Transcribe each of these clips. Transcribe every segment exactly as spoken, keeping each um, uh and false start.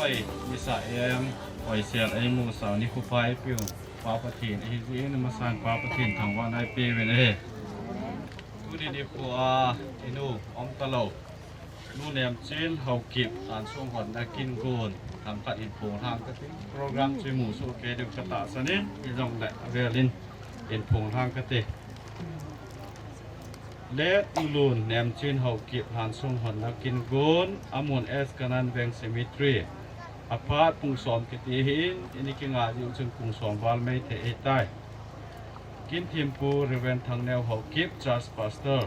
Ei, misa em, oisel ei musau nikho pha eipiu Pa Pathen ahi jeh in, amasan Pa Pathen thangvahna ipeuvin ahi. Tuni nikho a inu umtalou, Nu Nemchin Haokip lhansong honna kin gon themkhat hin phong lhang kate, program chu imu soh kei diu katahsan in, hijongle avel in hin phong lhang kate. Late Nulun Nemchin Haokip lhansong honna kin gon, amun S Kanan Veng Cemetery. Aphat pung som kiti ahin, ini kinga jiu chun pung som val mei thei ahitai. Kin thempu Reverend Thangneo Haokip, Church Pastor.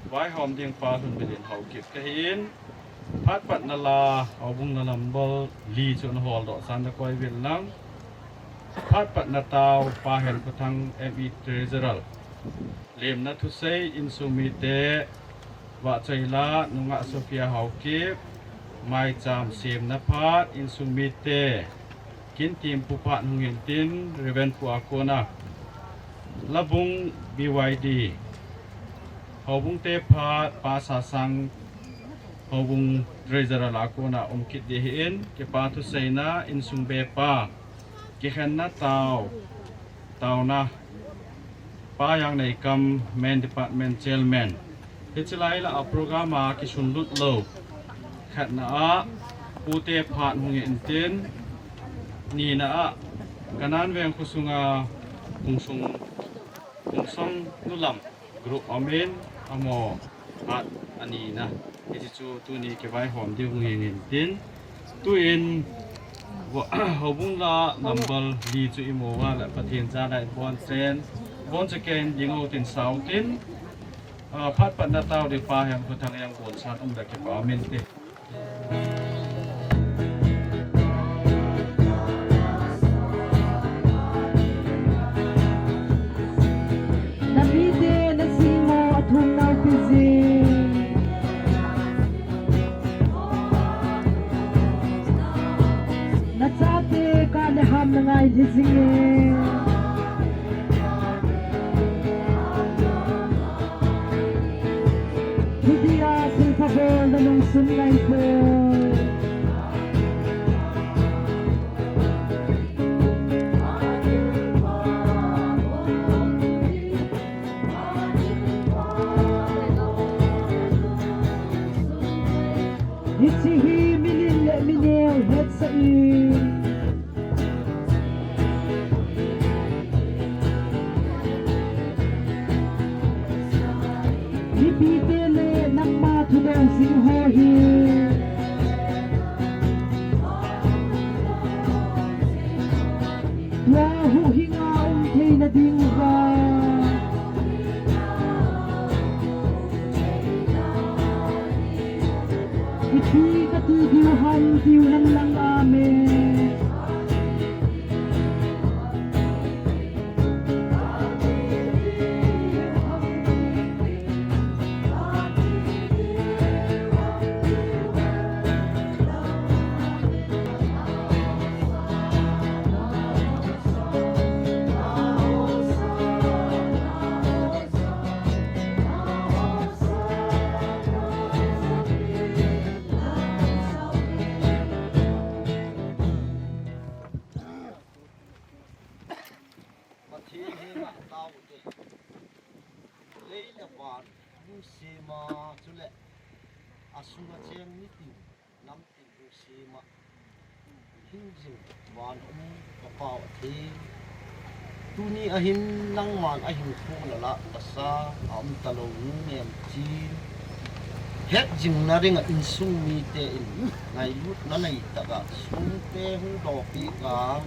Vaihom ding Pa Lhunmilin Haokip kahin, phat patna la, houbung la number li chu nahol doh san nakoi uvin lang. Phat patna tao, Pa Henkhothang M E Treasurer. Lemna thusei, insung mite, vahchoi la, nungah Sophia Haokip, maicham semna phat, insung mite, kin thempu phat hung hintin, Reverend pu a kona. Labung B Y D. Houbung te phat, Pa Sasang, houbung Treasurer a kona um kit ding ahin, kipa thuseina, insung bepa, kikhenna tao, taona, Pa Jangneikam, Men Department Chairman. Hiche lai la a program a kisunlut lou. Khatna a, pute phat hung hintin, nina a, Kanan Veng khosunga, pung som, pung som nu lam, group amin, amaho, phat anina. Hiche chu tuni kivaihom ding hung hintin. Tuin, houbung la number li chu imu uva le Pathen jana in bonchen, bonchen kei in ding utin sautin, ah, phat patna tao ding Pa Henkhothang jong bonsan um le kipa umin te. Namite nasimo athum nau piji. Nachate kale ham nangai jijinge. Thudia thilpha bol nalungsun ngaipoi. Hiche hi milin le mineo hetsah in. Mipite le nangma thudol jing ho hi. Tua huhhinga um theina diuva. Ipi kati diu ham tiu nang lang amen. Pathen henga tao ute. Lei le van hung sema chule asunga cheng mitin namtin hung sema hing jing van um ka Pau atheng. Tuni ahin nangman ahinkho la lah tasa a um talou Nu Nemchin het jingna dinga insung mite in ngailutna nei taka songte hung dopi ka.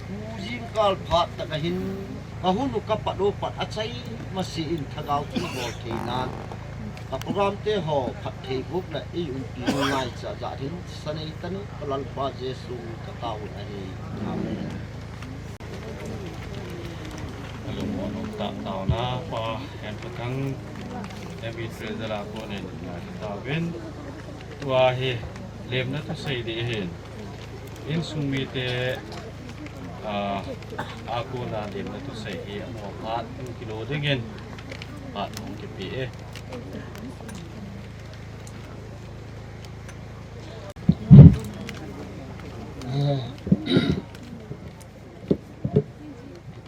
Tu jingkal phat taka hin ka hun u ka pat u pat achai masi in thagau thilbol theinan ka program te ho phatthei buk le i umpi ngaicha jat hin sanei tani ka Lalpa Jesu min ka tao un ahi. Amen. Alungmon um tah taona Pa Henkhothang M E Treasurer a konin na kitauvin tua hi lemna thusei ding ahin. Insung mite, ah, a kona lemna thusei hi amaho phat hung kilo dingin phat hung kipe e. Eh,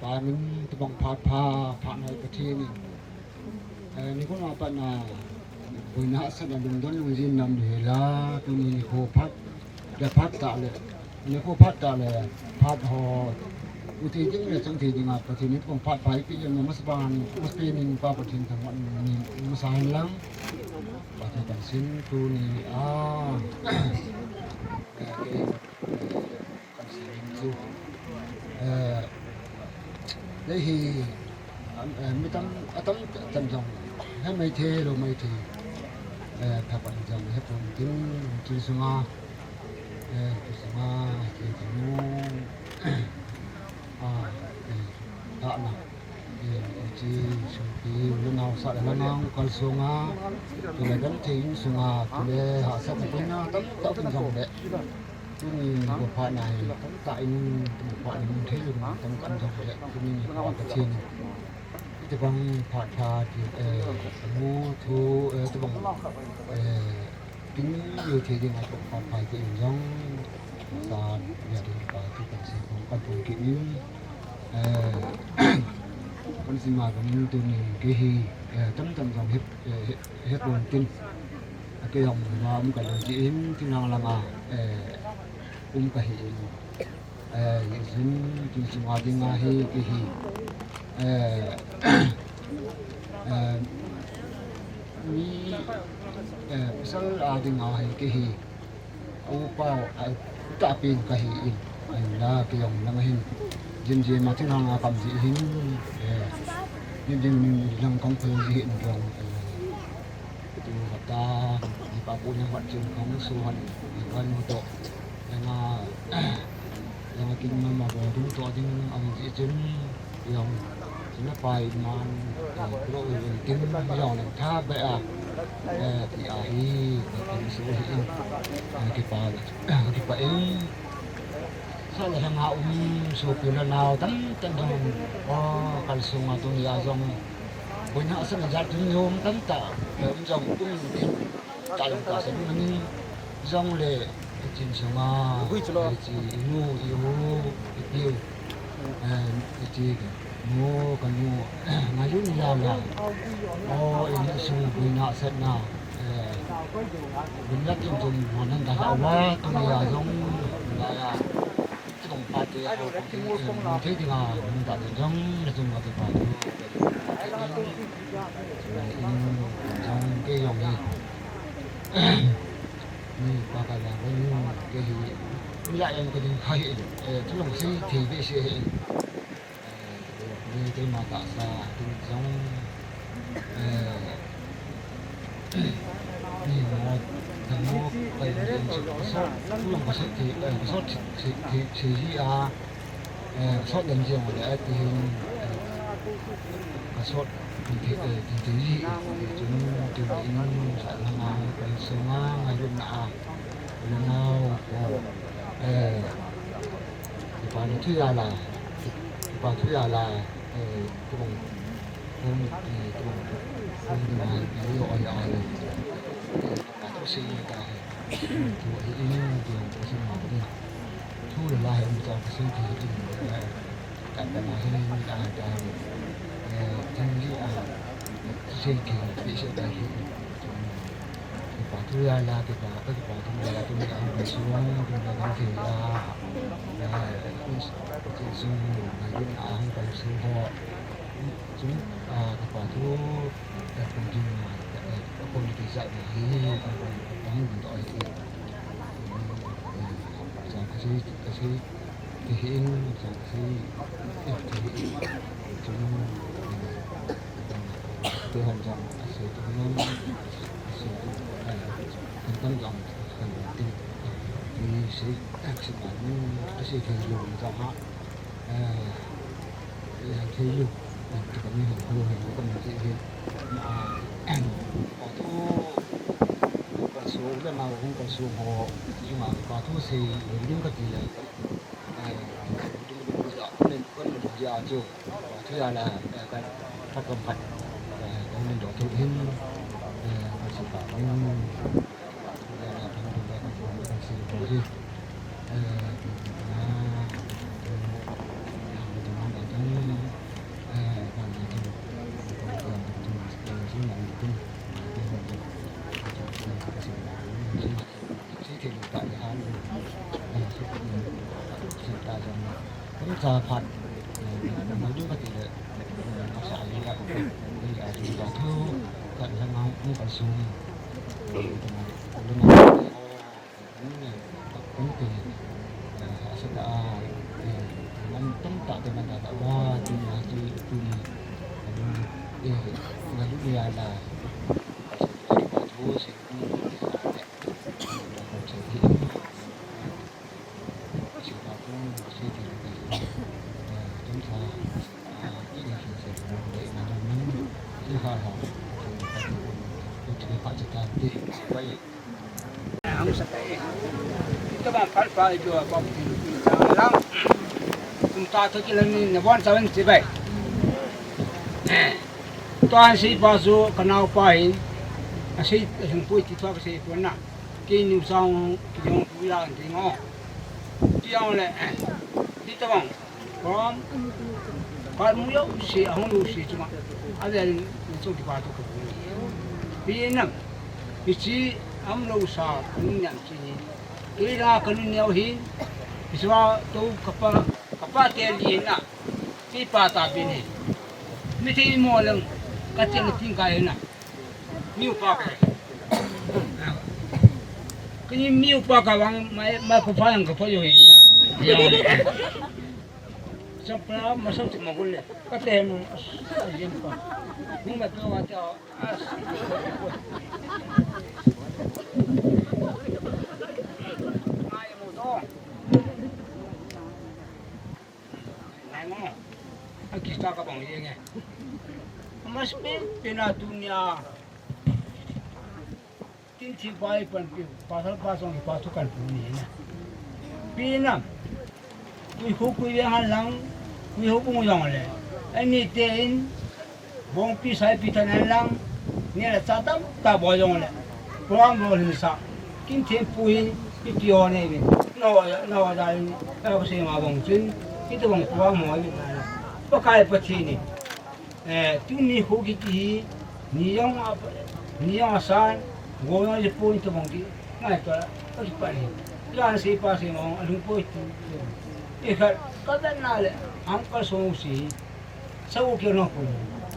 Panin tubang phat pha, phat nai Pathen in. Eh, nikho a pat na, boina asatna lungdon lungjin nam ni hela, tuni nikho phat, ya phat tah le, nikho phat tah le, phat ho, u thei ding le chang thei ding a Pathen in tubang phat pha ipi le, masa ban, masa pen in Pa Pathen thangvah in, masa hen lang. Pathen kan sin tuni a, eh, Kan simin chu, eh, lei hi, am, eh, mi tam, atam, tam jong, he mai thei, lou mai thei, eh, pha pan jong, he pon tin, chu sunga, eh, chu sunga, chu sunga, ah, eh, ta na. Hiche, sumpi, u le nao sah le langa hung kalsong a, chule genthei insunga, chule hahsatna boina tamtah um jongle, tuni nikho phat na hi tamtah in, tuni phat na mun thei lou tamtah um jongle, tuni nikho a Pathen in hitobang phat pha, eh, mu thu, eh, tobang, eh, Tin, lou thei ding a phat pha kit in jong, ta, ya ding pa, tu kan sei pon, kan pon kit in, eh, kan sei ma kan in tuni kei hi, eh, tam tam jong he, eh, he, he pon tin. A kei jong ma um ka lou ji in, tin lang lang a, eh, um ka hi in. Eh, jin, tin sunga ding a hi, kei hi, eh, eh, mi, eh, pasal a ding a hi, kei hi, a upa, a upa pen ka hi in, ahinla, kei jong lang hin, jin jin ma tin hang a kam ji hin, eh, jin jin lang kang phal ji hin, kei jong, eh, tu hata, ni pa bu ni wat jin kang su han, ni pa nu to, eh, na, Yang kin mama bo ding to ding ang ji chun yang sina pai man, eh, pro in kin yang lang tha be a, eh, ti a hi, eh, kin su hi in, eh, kipa, kipa in. Sa le hang a um sopi le nao tam tam dong, oh, kalsong a tung ya jong. Boina asatna jat tung um tam ta, eh, um jong um tin. Talung ka sa ding ani jongle, ichin sunga, ichi inu, iu, ipiu, eh, ichi nu, kanu, ngailut ni lala. O, ini sung boina asatna, eh, boina tin tin, manan da sa wa, tuni a jong, la ya. Chutobang phat te, eh, thei dinga, hung ta ding jong, na chung ka ti pa tu. Jong kei jong hi. Ni pa ka la, ni kei hi. Ni la yang ka ding hai, eh, tu long si, thei be si, eh. Ni keima tahsa, tu jong, eh, ni mo, ni mo, kai ni jong, so, tu jong ka sot thei, eh, ka sot thei, thei, thei ji a, eh, ka sot den jong le, eh, ti hin, eh, ka sot thei, eh, thei, thei ji, eh, tu, tu in, sa na ma, kai so ma, ngai lu na a, lu na, oh, eh, Kipa thu ya la, kipa thu ya la, eh, tubang, tubang, eh, tubang, tubang, eh, yo, ya, ya. Kipa thu si ta, tu, eh, ini, tu, tu si ma, tu. Thu la, eh, ta, si, ti, ti, eh, ta, ta, ma, hi, ni, ta, ta, eh, tin, ji, ah, si, ti, ti, si, ta, hi. Kipa thu ya la, kipa, kipa thu ya la, tuni a hung kalsong, tuni a hung kalsong a, a, kalsong, a, hung kalsong ho. Chun, a, kipa thu, a, kum jing a, a, a, kum jing sa hi, a, a, a, hung to hi. Sa kasi, kasi, Ti hi in, sa si, eh, ti hi in. Chun, eh, ti han jong, a si tu non, a si tu, eh, kan tam jong, kan ti, ti si, eh, si ma ni, a si thei lu jong ha, eh, eh, thei lu, eh, ti kan ni ho, ho, ho, kan ti hi, ah, pa tu, kan su, le ma, kan su ho, ti ma, pa tu si, lu ding ka ti le, Ai, ding ding ding ja, nen, nen ding ja chu. Thu ya la, eh, kan, kan kan phat. Eh, kan nen do thu hin. Eh, kan si pa, kan, ya la, kan ding da, kan ding da, kan si pa hi. Ang sa tayo. Ito ba, pal pa, ito ba, pa, lang. Kung tato kila ni, na buwan sa win, sibay. Ito ang si Paso, kanaw pa hin. Asi, asing po, ito pa kasi po na. Kini usang, kini usang, kini usang, kini usang, kini usang, Rom, kar mu yo si, ahung yo si chuma. Ade ni chong ki pa to ko. Pi nam, pi chi, am lo sa, ni nam chi ni. Ila ka ni neo hi, pi swa to kapa, kapa te li na. Pi pa ta pi ni. Mi ti mo lang, ka te ni ting ka na. Miu pa ka. Kani miu pa ka wang mai, mai ko pa yang ka pa yo ina. Sa pa ma sa ti ma ko le. Ka te mo. Yin pa. Ni ma to wa ta. As. Mai mo to. Nai mo. Akista ka bang yeng e. Mas pe pe na dunia. Tin thi pai pan pi, pa sal pa song pa tu kan pu ni na. Pi na. Kui hu kui yang lang, kui hu bung yang le. Ani te in, bong pi sai pi tan lang, ni la sa tam ta bo yang le. Program bo hin sa. Kin the pu hin, pi pi o ne ni. No, no da ni, no se ma bong chin, ki to bong program mo ni na. Pakai Pathen ni. Eh, tuni khu kiti hi, ni jong a, ni jong a san, go jong je pon to bang ki, ngai to, ka ki pa ni. Jan se pa se mong, a lung poi tu. E kha, ka dan na le, ang ka so si, sa u ke no ko.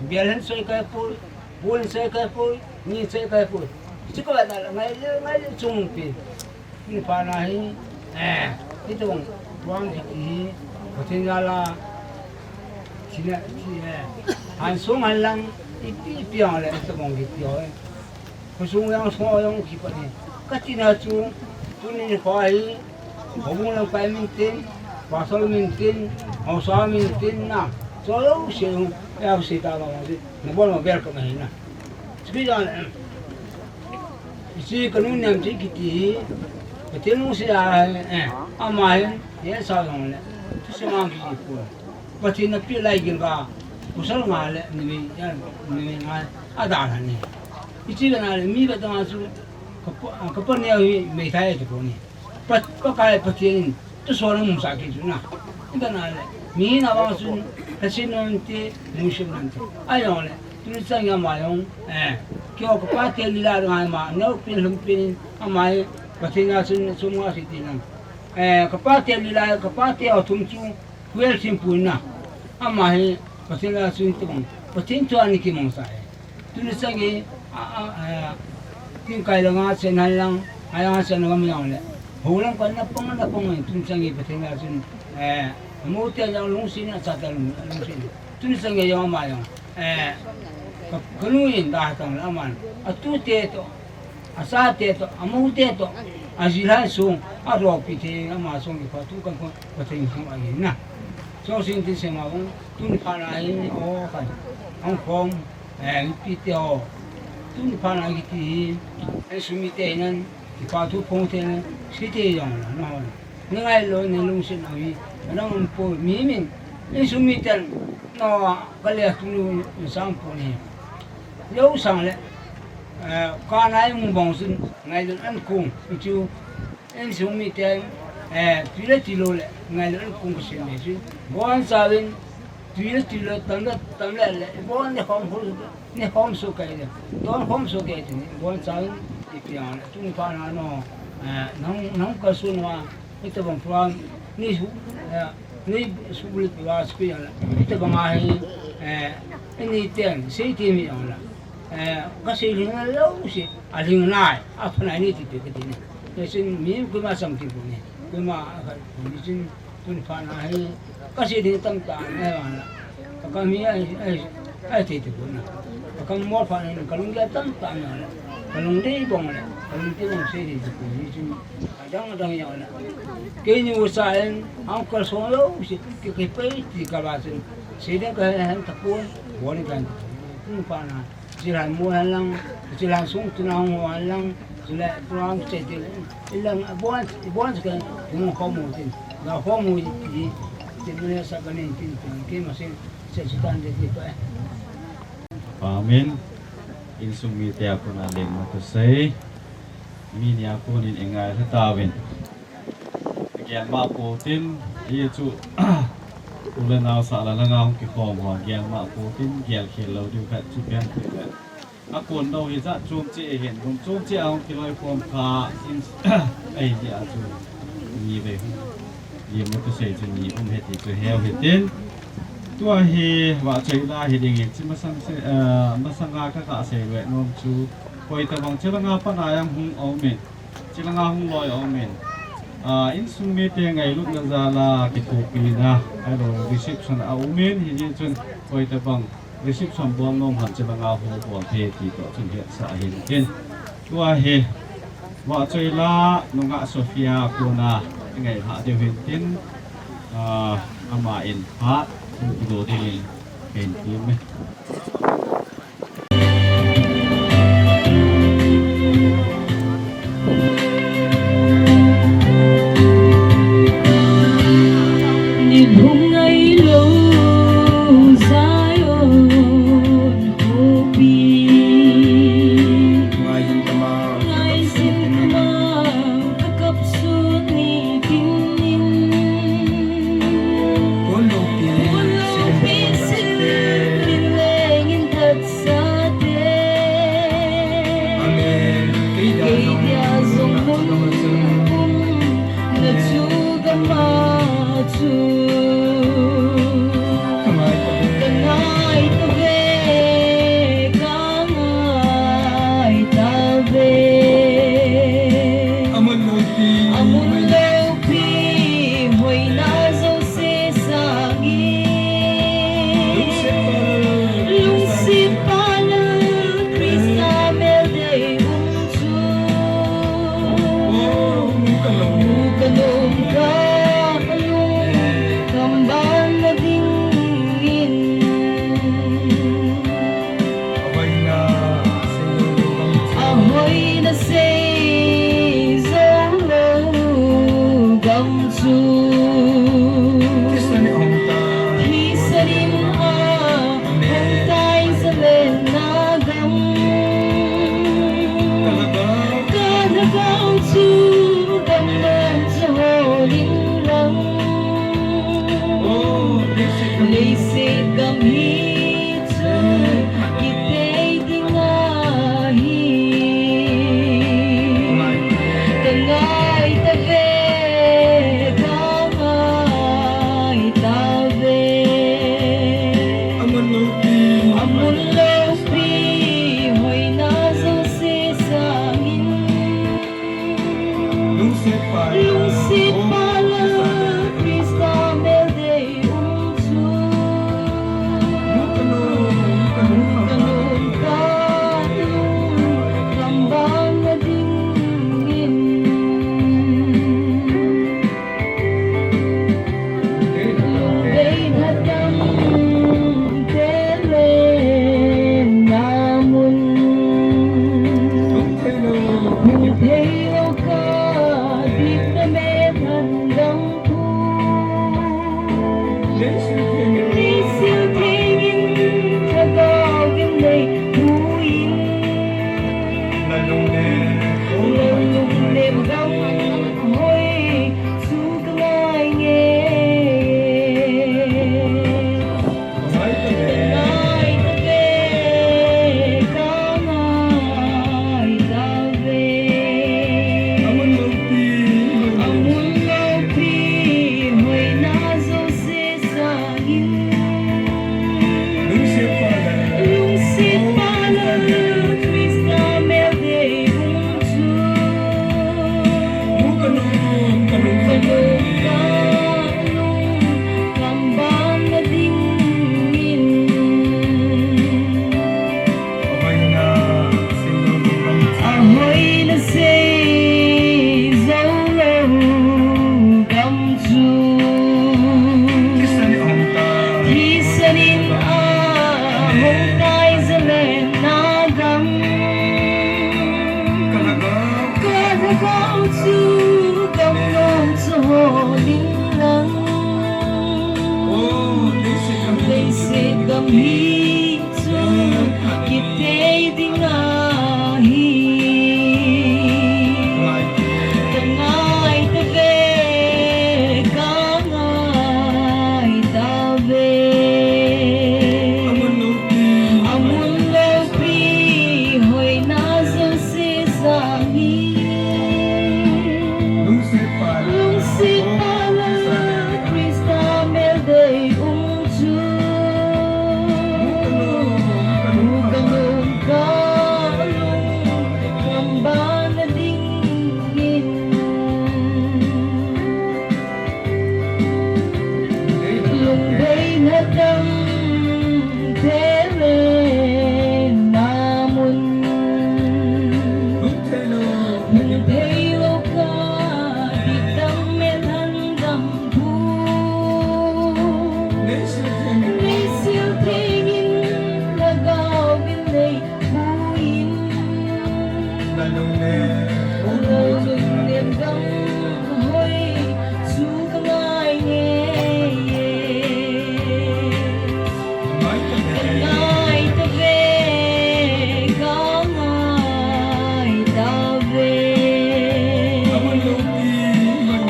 Bial hen soi kai poi, bol soi kai poi, ni soi kai poi. Si ko na le, ngai le, ngai le chung pi. Ni pa na hi, eh, ito bang, bang kiti hi, Pathen jal a, thina, thi, eh, han sung han lang, ipi, ipi ang le, ito bang kiti ho, eh. Khosung jong, sung jong, kipa ni. Ka tina chu, tuni ni pa hi, houbung lamkai min tin, pasal min tin, haosa min tin na, cho lo se, eh, se ta ba, na bol ma bel ka ma hi na. Chuti jong le, hiche kanu Nemching kiti hi, Pathen lungset a, eh, ama hin, hesa jong le, thusei mang kiti poi. Pathen in apeh lai gilgal, pasal nga le numei, eh, numei nga, adalha ni. Hiche kana le, mi khat nga chu, ka pa, ka pa neo hi meithai ati poi ni. Pa, Pakai Pathen in, tusona musah kit chu na. Hita na le, mi na vang chun, lhasetna um te, musetna um te. Ahijong le, tuni chan gei ama jong, eh, keiho ka pate lila ding ahi ma, neo pen lhum pen in, ama hi, Pathen a chun, chom nga se ti lang. Eh, ka pate lila, ka pate ho thum chu, Khuel Thimpu in na. Ama hi, Pathen a chun tobang, Pathen thu a ana kimangcha e. Tuni chan gei, a, a, a, tingkai langa chen han lang, a langa chen gam jong le. Hou lang kon na pang, na pang, tuni chan gei Pathen a chun, eh, mo te jong lungset na, cha te lung, lungset na. Tuni chan gei jong ama jong, eh, ka, ka nu in da tang le aman. A tu te to, a cha te to, a mo te to, a ji lhan sung, a ro pi te, ama sung ki pa tu kan ko, Pathen sung a yin na. So sin tin se ma ong, tuni pha na hi, o kan, ang khom, Eh, mipi te ho. Tuni phat a kiti hi, insung mite hinan, kipa thu phong te hinan, site jong la, na ho. Na ngai lou, na lungset na hi, na um poi, mi min, insung miten, na, ka le tunu, insang poi ni. Lou sang le, eh, ka nai mu bang sun, ngai lou an kung, chu, Insung miten, Eh, tui le tui lou le, ngailou in kong kasem le chu. Bon chauvin, tui le tui lou, tam le, tam le le, bon ne hom ho, ne hom so kai le. Don hom so kai tin, bon chauvin, ipi a le, tuni phat na no, eh, nang, nang kalson a, itobang program, nei su, eh, nei subulhit ua sukui a le, itobang a hi, eh, ini ten, sei ti mi a le. Eh, kasei lhing lou si, alhing nai, apha nai ni ti pe kati ni. Hichun mi koima chang ti pon ni. Koima akhat pon ni chun, tuni phat na hi, kasei ding tamtah nai vang la. Ka kam hi ai, ai, ai thei ti pon na. Ka kam mol phat na hi, kalunggel tamtah nai la. Kalung dei bong la, kalung dei bong sei ding ti pon ni chun. Adang adang jong la. Keini ucha in, ang kalson lou si, ke, ke pei ti kala chun. Sei ding kahe hen tapon, bol ding kahe hen tapon. Tuni phat na, chilhan mu hen lang, chilhan sung tina hung hen lang, chule program che ti le, ilang, bon, bon ke, hung khomu tin. Ga khomu ti, ti le sa kanin tin, tin, ke ma se, se sutan de ti pa. Amen. Insung mite a kona lengna thusei. Mi ni a konin i ngailha tauvin. Gel ma potin, hichu, u le nao sah la langa hung kikhom ho, gel ma potin, gel khel lou diu khat chu pen ti le. A kon dou hi jat chom che hin, mun chom che a hung kiloikhom kha in, ei hi a chu. Ni ve. Lim na thusei chu ni um he ti chu heu hitin. Tua hi vahchoi la hi ding in, chi masang se, eh, masanga ka kasei ve nom chu. Koi tabang chilanga pat a jong hung um in. Chilanga hung loi a um in. Ah, insung mite ngailutna jal a kithopina, ahilou reception a um in, hijeh chun koi tabang reception bol nom ham chilanga hung bol thei ti toh chun hetsah ahin tin. Tua hi, vahchoi la nungah Sophia kona i ngailhah diu hin tin, ah, ama in phat hung kido ding in kahin ti uve. Ni lhum ngailou Zion khopi. Ngaijin kama, ngaijin kama, akap sun nitin in. Kon loupi, kon loupi, silmin leng Pi chu kitei ding ahi. Ka ngai tave, ka ngai tave. Amun loupi hoina jouse sangin. Lungset pala Christa meldei um chu. Mu kanom ka lungkham bana dingin. Lungdei na dam tele na mun. Lungdei lou ka didam me thandam pu. Nei sil thengin lhagao vil nei puin. Lungnem gam hoi chu ka ngai nge. Ka ngai tave, ka ngai tave.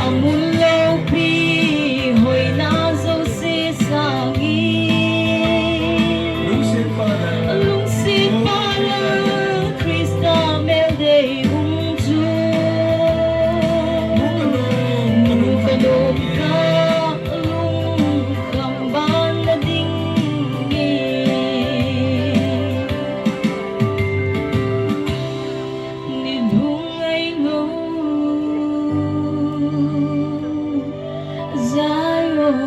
Amun loupi hoina jouse sangin. Lungset pala Christa meldei um chu. Mu kanom, mu kanom ka lungkham bana dingin. Ni lhung ngailou Zion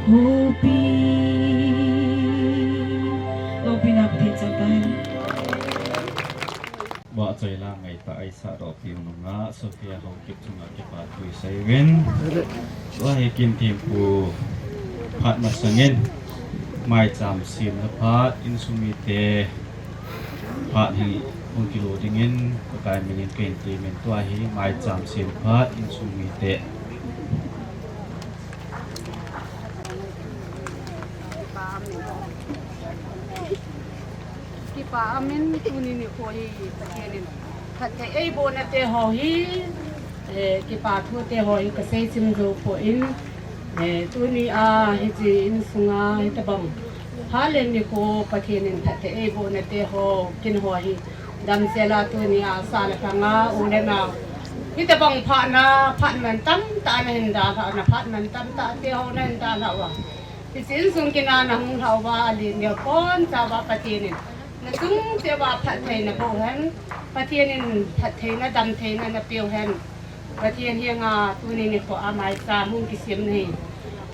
houpi. Loupina Pathen chang tahen. Vahchoi la ngaitah a eisah doh piu nunga Sophia Haokip chunga kipa thu isei uvin. Tua hi kin thempu phat masangin maicham semna phat, insung mite phat hi hung kilo dingin Pakai minin ken temin, tua hi maicham sem phat, insung mite. Kipa amin, tuni nikho hi Pathen in phatthei eibohna te ho hi, eh, kipa thu te ho hi kasei chim jou poi, eh, tuni a hiche insunga hitobang phat le nikho Pathen in phatthei eibohna te ho kin ho hi damsel a tuni a sa le lhanga u le nao hitobang phatna, phat man tamtah nahin dalhah, na phat man tamtah te ho nahin dalhah uva. Hiche insung kin a nahung lhah uva, alen neo pon chauva Pathen in nachung cheh uva phattheina naboh hen, Pathen in phattheina, damtheina napeu hen. Pathen henga tuni nikho a maicham hung kisem nahi.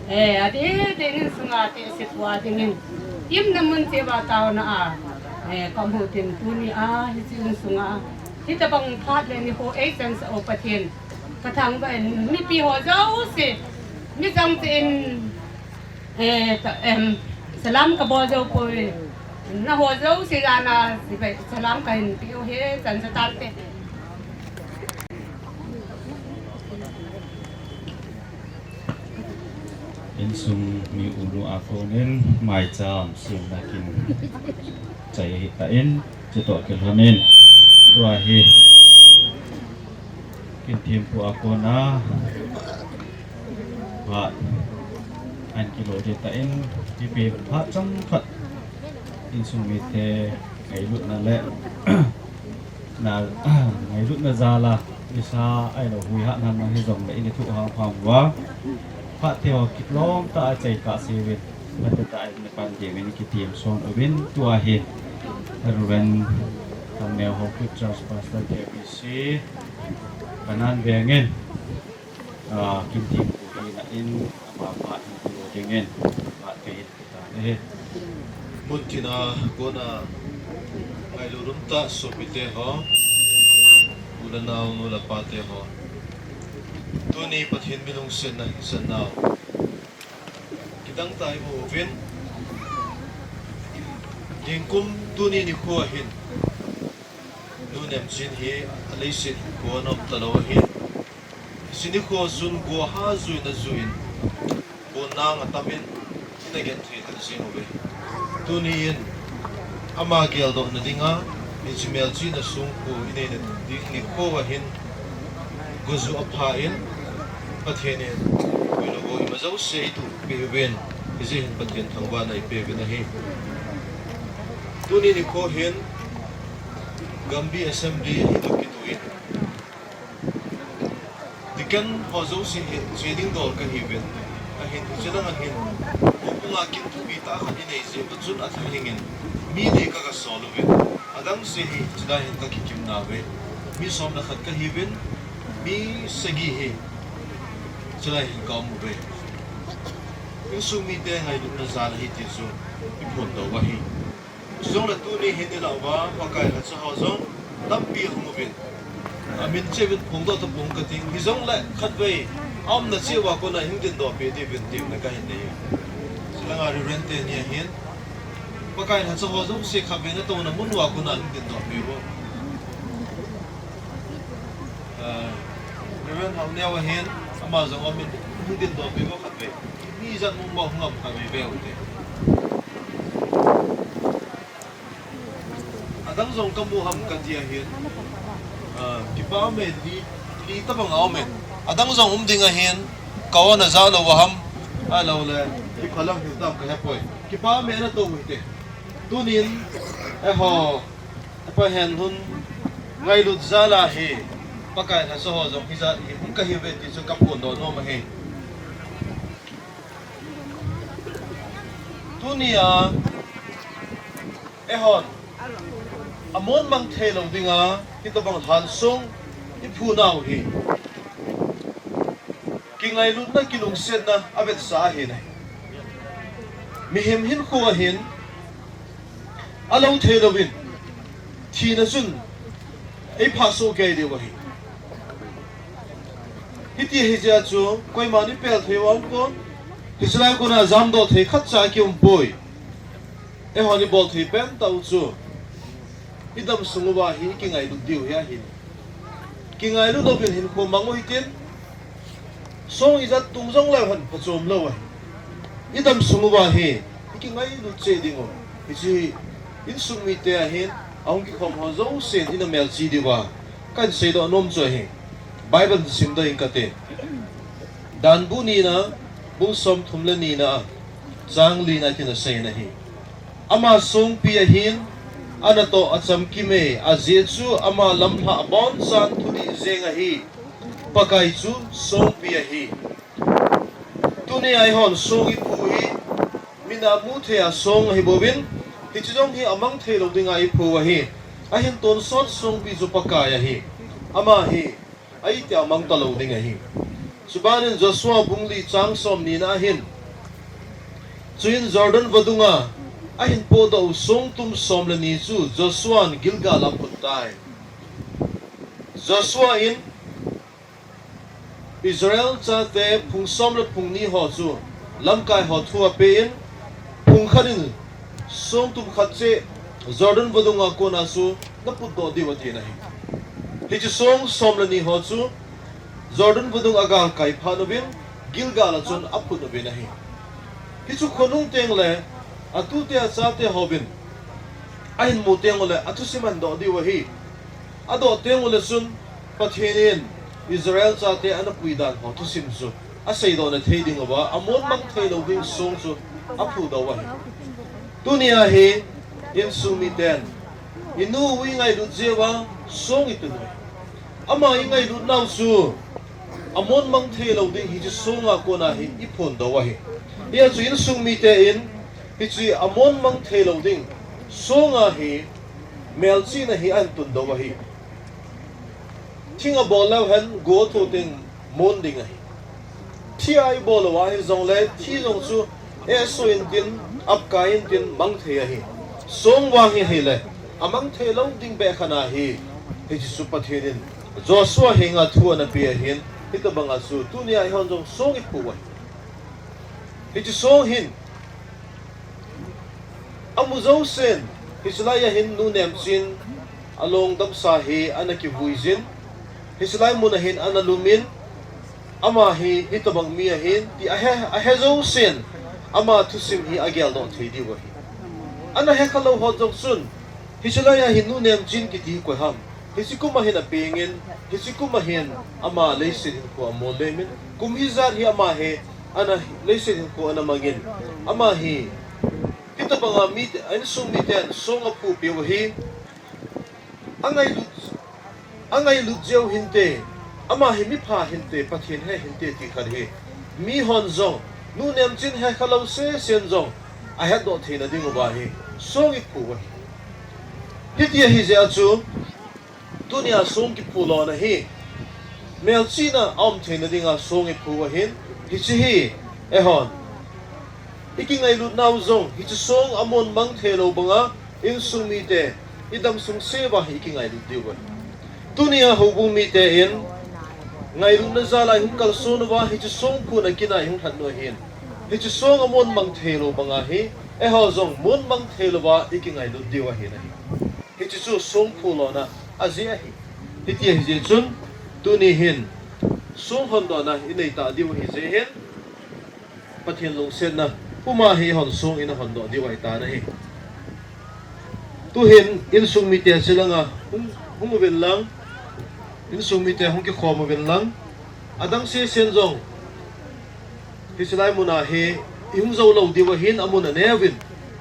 Eh, adeh deh in insunga tehse pua dingin, gimna mun cheh uva taona a, eh, kaum u tin, tuni a hiche insunga hitobang phat le nikho eichansah u Pathen kathangvah in, mipi ho jouse, mi chang cheh in, eh, ka, em, salam kabol jou poi. Naho jouse jana, salam kahin peh u ahi, chansah tante. Insung mi unu a konin maicham semna kin chai ahitan, chutoh kilhonin tua hi kin thempu a kona phat ahin kilo ding tan, hiche phat chomkhat insung mite ngailutna le na, ngailutna jal a nisa ahilou huihatna hijongle in ithoh hamham uva, phat te ho kilom tah a chai kahse uvin, phat te tah a in pan diuvin kitem son uvin, tua hi Reverend Thangneo Haokip, Church Pastor, K B C, Kanan Veng in, ah, kin thempu hina in ama phat ahin kilo dingin phat kahin Ahi. Mun tina kona ngailut umtah sopite ho, u le nao, nu le pate ho, tuni Pathen mi lungsetna hinsatnau kidang tah imu uvin, ningkum tuni nikho hin Nu Nemchin hi aleiset hinkhoa aum talou ahin, hiche nikho chun goha juina juiyin, bonnang atamin, genthei tah jing uve. Tuni in ama geldohna dinga hiche melchihna songphu inei nading nikho ahin, goju apha in, Pathen in puilou go ima jouse eituh peh uvin, hijeh hin Pathen thangvahna ipeh uvin ahi. Tuni nikho hin Gambih Assembly hi toh kitoh in, Deacon ho jouse hi che ding dol kahiuvin, ahin hiche langa hin houbunga kin thupi tah khat inei jeh uva chun atha hingin mi li ka kasol uvin, adangse hi hiche lai hin kakikim nauve. Mi som le khat kahiuvin, mi sagi hi hiche lai hin kaum uve. Insung mite ngailutna jal ahi ti chu iphondoh u ahi. Chujongle tuni hin ilah uva Pakai lhacha ho jong tampi ahung uvin, amin cheh uvin phongdoh tapong kating, hijongle khatvei aumna cheh uva kona hung dingdoh peh diuvin temna kahin nei e. Chulanga Reverend teni ahin Pakai lhacha ho jouse khatvei natouna mun uva kona hung dingdoh peh uvo. Reverend Haoneo ahin ama jong aumin hung dingdoh peh uvo khatvei. Mi ijat um ham hung ngam khatvei ve ute. Adang jong kamu ham kati ahin, kipa aume, li, li tabang aume. Adang jong um ding ahin, kaona jalou ham, ahiloule kiphalang hitam kahepoi. Kipa aume natou u hite. Tunin eiho Pahen hun ngailut jal a hi Pakai lhacha ho jong hijat hi hung kahiuve ti chu kaphondoh nom ahi. Tunia eihon amon mang theilou dinga hitobang lhansong iphu nau hi kingailutna, kilungsetna avetsah ahi nai. Mihem hinkho ahin alou theilouvin thina chun eiphah soh kei diu ahi. Hiti ahijeh a chu koiman ipel thei u aumpon, hiche lai kona jamdoh thei khatcha kiumpoi. Eihon ibol thei pentah u chu idam sung uva hi ikingailut diu hi ahi. Kingailut louvin hinkho mang u hitin, song ijat tung jongleu hen phachom lou ahi. Idam sung uva hi ikingailut cheh dingu, hiche insung mite ahin, ahung kikhom ho jousen ina melchih diuva kahin seidoh nom chu ahi. Bible simdoh inge kati. Danbu nina, bung somthum le nina a, chang lina a hitin asei in ahi. Ama songpi ahin, anatoh achamkim e, ajeh chu ama lamlhah abonchan thudih jeng ahi. Pakai chu songpi ahi. Tunia eihon song iphu hi min amu thei a song ahibouvin, hiche jong hi amang theilou dinga iphu ahi. Ahin tonsot songpi chu Pakai ahi. Ama hi ahitia mang talou ding ahi. Chubanin Joshua bung li chang somnina ahin, chuin Jordan vadunga ahin podoh u songtum som le ni chu Joshuan Gilgal a aphut tai. Joshua in Israel chate phung som le phung ni ho chu lamkai ho thu apen, phung khat in songtum khat cheh Jordan vadunga kona chu naputdoh diu atin ahi. Hiche song som le ni ho chu Jordan vadung agalkai phat uvin, Gilgal a chun aphut uvin ahi. Hichu khonung tengle atute achate houvin ahin mu tengule athusim ahin doh diu ahi. Adoh tengule chun Pathen in Israel chate ana pui dan ho thusim chu aseidoh na thei dinguva amon mang theilou ding song chu aphudoh u ahi. Tunia hi insung miten inu ingailut jeh uva song itun uve. Ama ingailut nau chu amon mang theilou ding hiche songa kona hi iphondoh u ahi. Hijeh chun insung mite in hiche amon mang theilou ding songa hi melchihna hi ahin tundoh u ahi. Thing abol leu hen go atho teng mon ding ahi. Thi a ibol uva hijongle thi jong chu esuh intin, apkai intin mang thei ahi. Song vang hi ahile amang theilou ding beh khat ahi. Hiche chu Pathen in Joshua henga thu ana pe ahin, hitobanga chu tunia eihon jong song iphu u ahi. Hiche song hin amu jousen, hiche laiya hin Nu Nemchin along damsa hi ana kivuijin, hiche lai muna hin ana lumin, ama hi hitobang mi ahin ti ahe, ahe jousen, ama thusim hi ageldoh thei diu ahi. Ana hekha lou ho jong chun, hiche lai a hin Nu Nemchin kiti hi koi ham, hiche kum a hin apengin, hiche kum a hin ama leiset hinkho amol lemin, kum ijat hi ama hi ana leiset hinkho ana mangin, ama hi hitabanga mi, a insung miten song aphu peh u ahi. Angailut, angailut jeh u hinte, ama hi mipha hinte, Pathen he hinte ti khat hi. Mihon jong, Nu Nemchin hekha lou sesen jong, ahetdoh theina diuva hi, song iphu u ahi. Hiti ahi jeh a chu, tunia song kiphu lona hi, melchihna aum theina dinga song iphu u ahin, hiche hi, eihon ikingailutnau jong, hiche song amon mang thei lou banga, insung mite, idam sung seuva hi ikingailut diu ahi. Tunia houbung mite in, ngailutna jal a ihung kalson uva, hiche song phuna kin a ihung lhat u ahin, hiche song amon mang thei lou banga hi, eiho jong mon mang thei louva ikingailut diu ahi nahi. Hiche chu song phu lona ajeh ahi. Hiti ahi jeh chun, tuni hin song hondohna inei ta diu ahi jeh hin, Pathen lungsetna puma hi hon song ina hondoh diu ahi tan ahi. Tuhin insung mite chilanga hung, hung uvin lang, insung mite hung kikhom uvin lang, adang sesen jong hiche lai muna hi ihung jou lou diu ahin, amun aneuvin.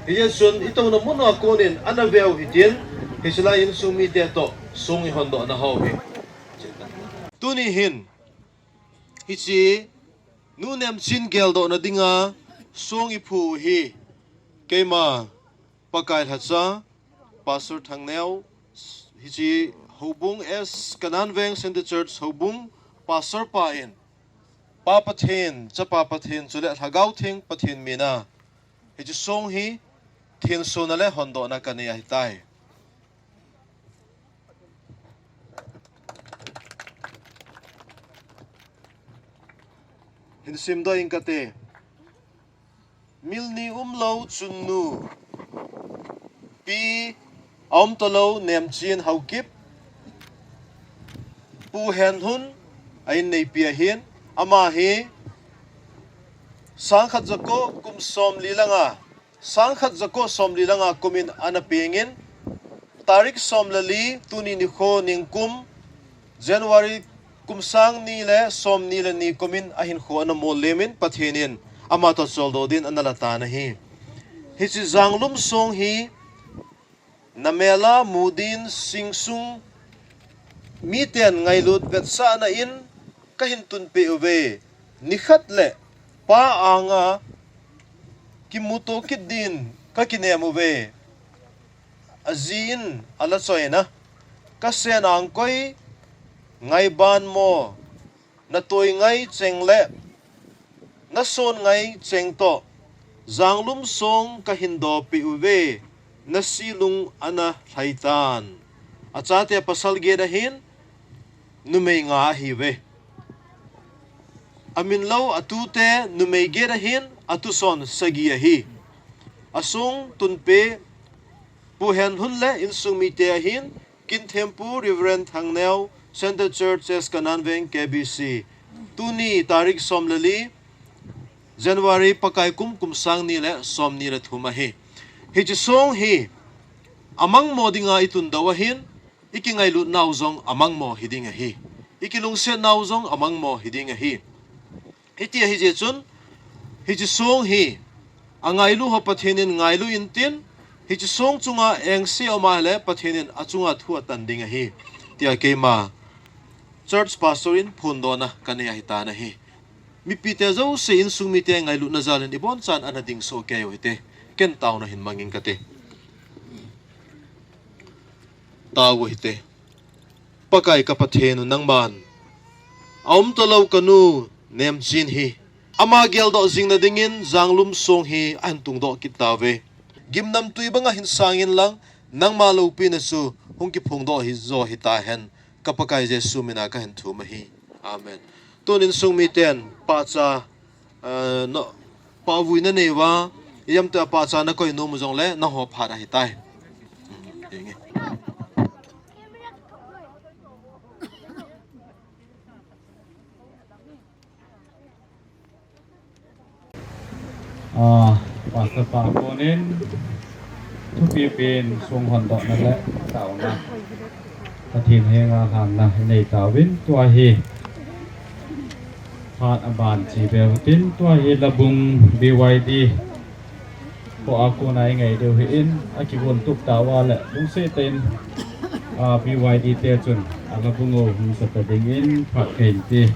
Hijeh chun itouna mun a konin ana veu hitin, hiche lai insung mite toh song ihondohna ho hi. Tuni hin, hiche Nu Nemchin geldohna dinga song iphu u hi, keima Pakai lhacha, Pastor Thangneo, hiche houbung S Kanan Veng Centre Church houbung Pastor pa in, Pa Pathen, Chapa Pathen, chule Lhagao Theng Pathen mina, hiche song hi thensona le hondohna kanei ahitai. Hin simdoh ing kate. Mil ni umlou chunnu, pi aum talou Nemchin Haokip, Pu Henlhun a inneipi ahin, ama hi sangkhat jako kum somli langa, sangkhat jako somli langa kumin ana pengin, tarik som le li, tuni nikho ningkum, January kum sang ni le som ni le ni kumin ahinkho ana mol lemin Pathen in ama toh choldo din ana la tan ahi. Hiche Janglum song hi namel a mu din singsung miten ngailut vetsahna in kahin tunpeh uve. Nikhat le pa anga kimuto kit din kakinem uve. Aji in ala choina, kasen angkoi ngaiban mo, natoi ngai cheng le nason ngai cheng toh Janglum song kahin dopeh uve, nasi lung ana lhai tan. Achate pasal get ahin, numei nga ahiuve. Amin lou atute numei get ahin, atuson sagi ahi. Asong tunpeh Pu Henlhun le insung mite ahin, Kinthempu Reverend Thangneo, Centre Church S Kanan Veng K B C. Tuni tarik som le li, January, Pakai kum, kum sang ni le som ni le thum ahi. Hiche song hi amangmo dinga itun doh ahin, ikingailutnau jong amangmo hiding ahi. Ikilungsetnau jong amangmo hiding ahi. Hiti ahi jeh chun, hiche song hi angailu ho Pathen in ngailu intin, hiche song chunga engse aum a le Pathen in achunga thu atan ding ahi, tia keima Church Pastor in phondohna kanei ahi tan ahi. Mipite jouse insung mite ngailutna jal in ibonchan ana ding soh kei u hite. Ken taona hin mang ing kate. Tao u hite. Pakai ka Pathen u, nangman aum talou kanu Nemchin hi ama geldoh jingna dingin Janglum song hi ahin tungdoh kit tauve. Gimnamtui banga hin sangin lang, nangma loupina chu hung kiphongdoh hi jo hitahen, ka Pakai Jesu mina kahin thum ahi. Amen. Tun insung miten pahcha, eh, no, pahvui nanei uva, ijemtia pahcha nakoi nom u jongle nangho phat ahitai. Ah, Pastor pa konin thupi pen song hon dohna le taona, Pathen henga lhanna inei tauvin, tua hi phat aban chi beu tin, tua hi Labung B Y D ko a kona i ngai diu hi in, a kigon tup tauva le lungset in, a, B Y D te chun a Labung u hung sa ta dingin phat kahin ti.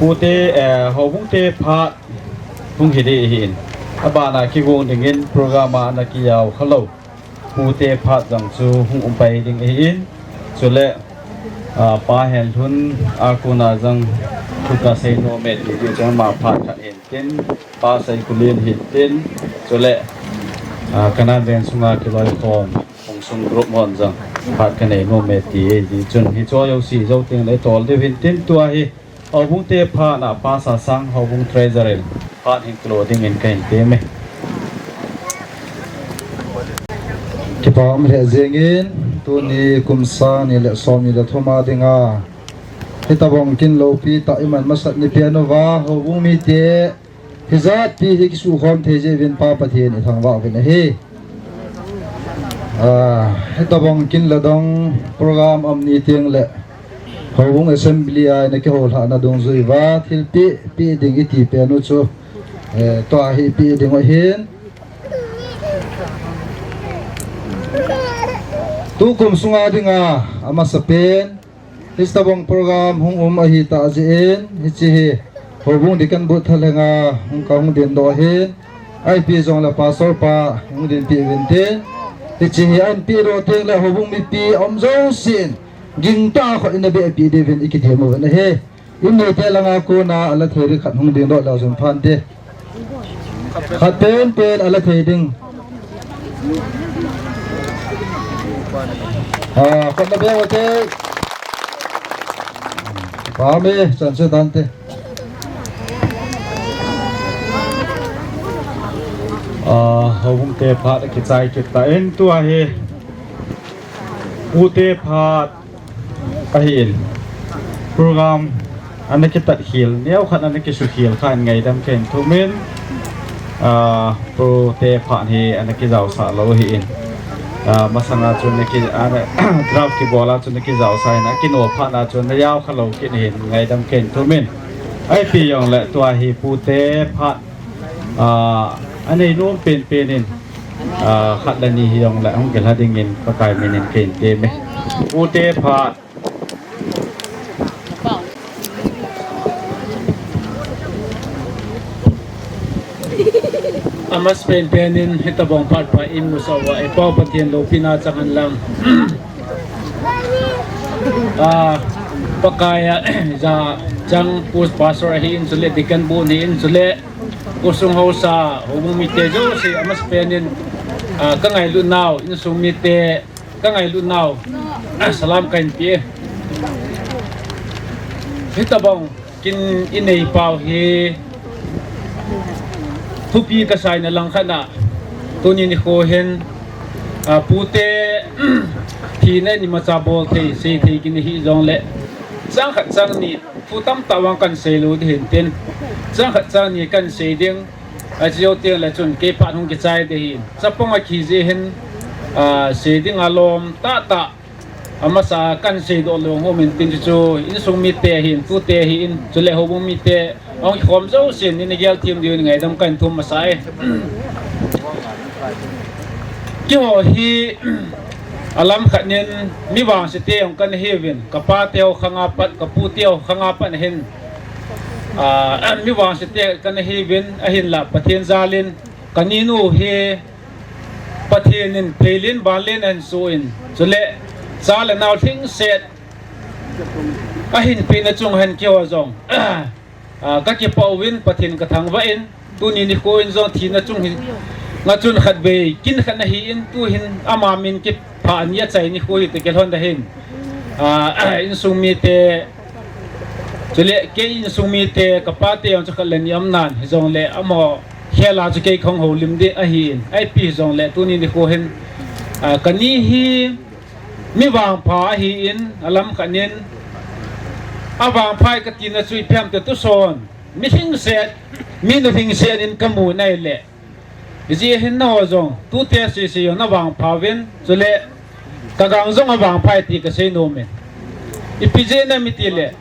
Pute, eh, houbung te phat hung hi ding ahin. Abana kigong dingin program a ana kijao khalou pute phat jong chu hung um pai ding ahin. Chule, ah, Pa Henlhun a kona jong thu kasei nom e ti chu ama phat khat hin tin, Pa Seikulin hin tin, chule, ah, Kanan veng sunga kiloikhom Hongsung group hon jong phat kanei nom e ti ahi. Chun hiche jouse jou teng le tol diu hin tin, tua hi houbung te phat a Pa Sasang, houbung treasurer, phat hin kilo dingin kahin tem e. Kipa um lheh jengin, tuni kum sang ni le som ni le thum a dinga hitobang kin loupi tah iman masat ni pen uva, houbung mite hijat pi hi kisukhom thei jeh uvin Pa Pathen ithangvah uvin ahi. Ah, hitobang kin le dong program um ni teng le Houbung Assembly a ina kihoulhahna dungjuiya thilpeh, peh ding iti pen u chu, eh, tua hi peh ding u ahin. Tukum sunga dinga amasapen, hitabang program hung um ahitah jeh in, hiche hi Houbung Deacon Board thalenga hung kahung dindoh ahin, ipi jongle Pastor pa hung dinpeh uvinte, hiche hi ahin pehdoh tengle houbung mipi aum jousen, gingtah a khut ina beh peh diuvin ikidem uvin ahi. Inneite langa kona ala thei ding khat hung dingdoh leu chun phante. Khat penpen ala thei ding. Ah, khat la beh ute. Pame, chanse tante. Ah, houbung te phat akichai kit tan, tua hi pute phat ahin. Program ana kitat khel, neokhat ana kisukhel khan ngaidam kahin thumin, ah, pute phat hi ana kijaosah lou ahin. Ah, masanga chun ana ki, ana, draft kibola chun ana kijaosah in, akino phat a chun ana jaokha lou kit ahin, ngaidam kahin thumin. Ipi jongle tua hi pute phat, ah, anei nom penpen in, ah, khat le ni hijongle hung kilha dingin Pakai minin kahin teme. Pute phat. Amasapen pen in hitabang phat pha imusah uva, i Pau Pathen loupina chang hen lang. Ah, Pakai a, ja chang pu pastor ahin chule, deacon bu ahin chule, khosung haosa, houbung mite jouse, amasapen in, ah, kangailut nau, insung mite, kangailut nau, ah, salam kahin pe e. Hitabang kin inei pau hi thupi kasah na langkhat a, tuni nikho hin, ah, pute thina imacha bol thei, sei thei kin ihi jongle, chang khat chang ni thu tamtah vang kahin sei lou ding ahin tin, chang khat chang ni kahin sei ding, ahi jou tengle chun kei phat hung kichai ding ahin, chapang a kiji hin, ah, sei ding alom tahtah, amasa kahin seidoh lou hung um in tin, chu chu insung mite ahin, tute ahin, chule houbung mite, ahung kikhom jousen ina gel them diuvin ngaidam kahin thum masa e. Keiho hi, alam khat nin, mi vangse te jong kana hiuvin, kapa te ho khanga pat, kapu te ho khanga pat ahin, ah, mi vangse te kana hiuvin, ahinla Pathen jalin, kaninu hi Pathen in pheilen banlen ahin soh in, chule cha le nao lhingset ahin pehna chunga hin keiho jong, ah, kakipah uvin, Pathen kathangvah in, tuni nikho in jong thina chung hi, nga chun khatvei kin khat nahin, tuhin ama min kiphah ni achai nikho hi toh kilhon ahin, ah, insung mite, chule kei insung mite, kapa te jong chu khat le ni aum nan, hijongle amaho khel a chu kei kahung houlim ding ahin, ipi hijongle tuni nikho hin, ah, kani hi mi vangpha ahin, alam khat nin, avangpha e katina chu ipi ham itile, tuson mi lhingset, mi nalhingset in kamu nai le, hijeh hin nangho jong tute sese jong navangpha uvin, chule kagang jong avangpha e ti kasei nom in. Ipi jeh ham itile,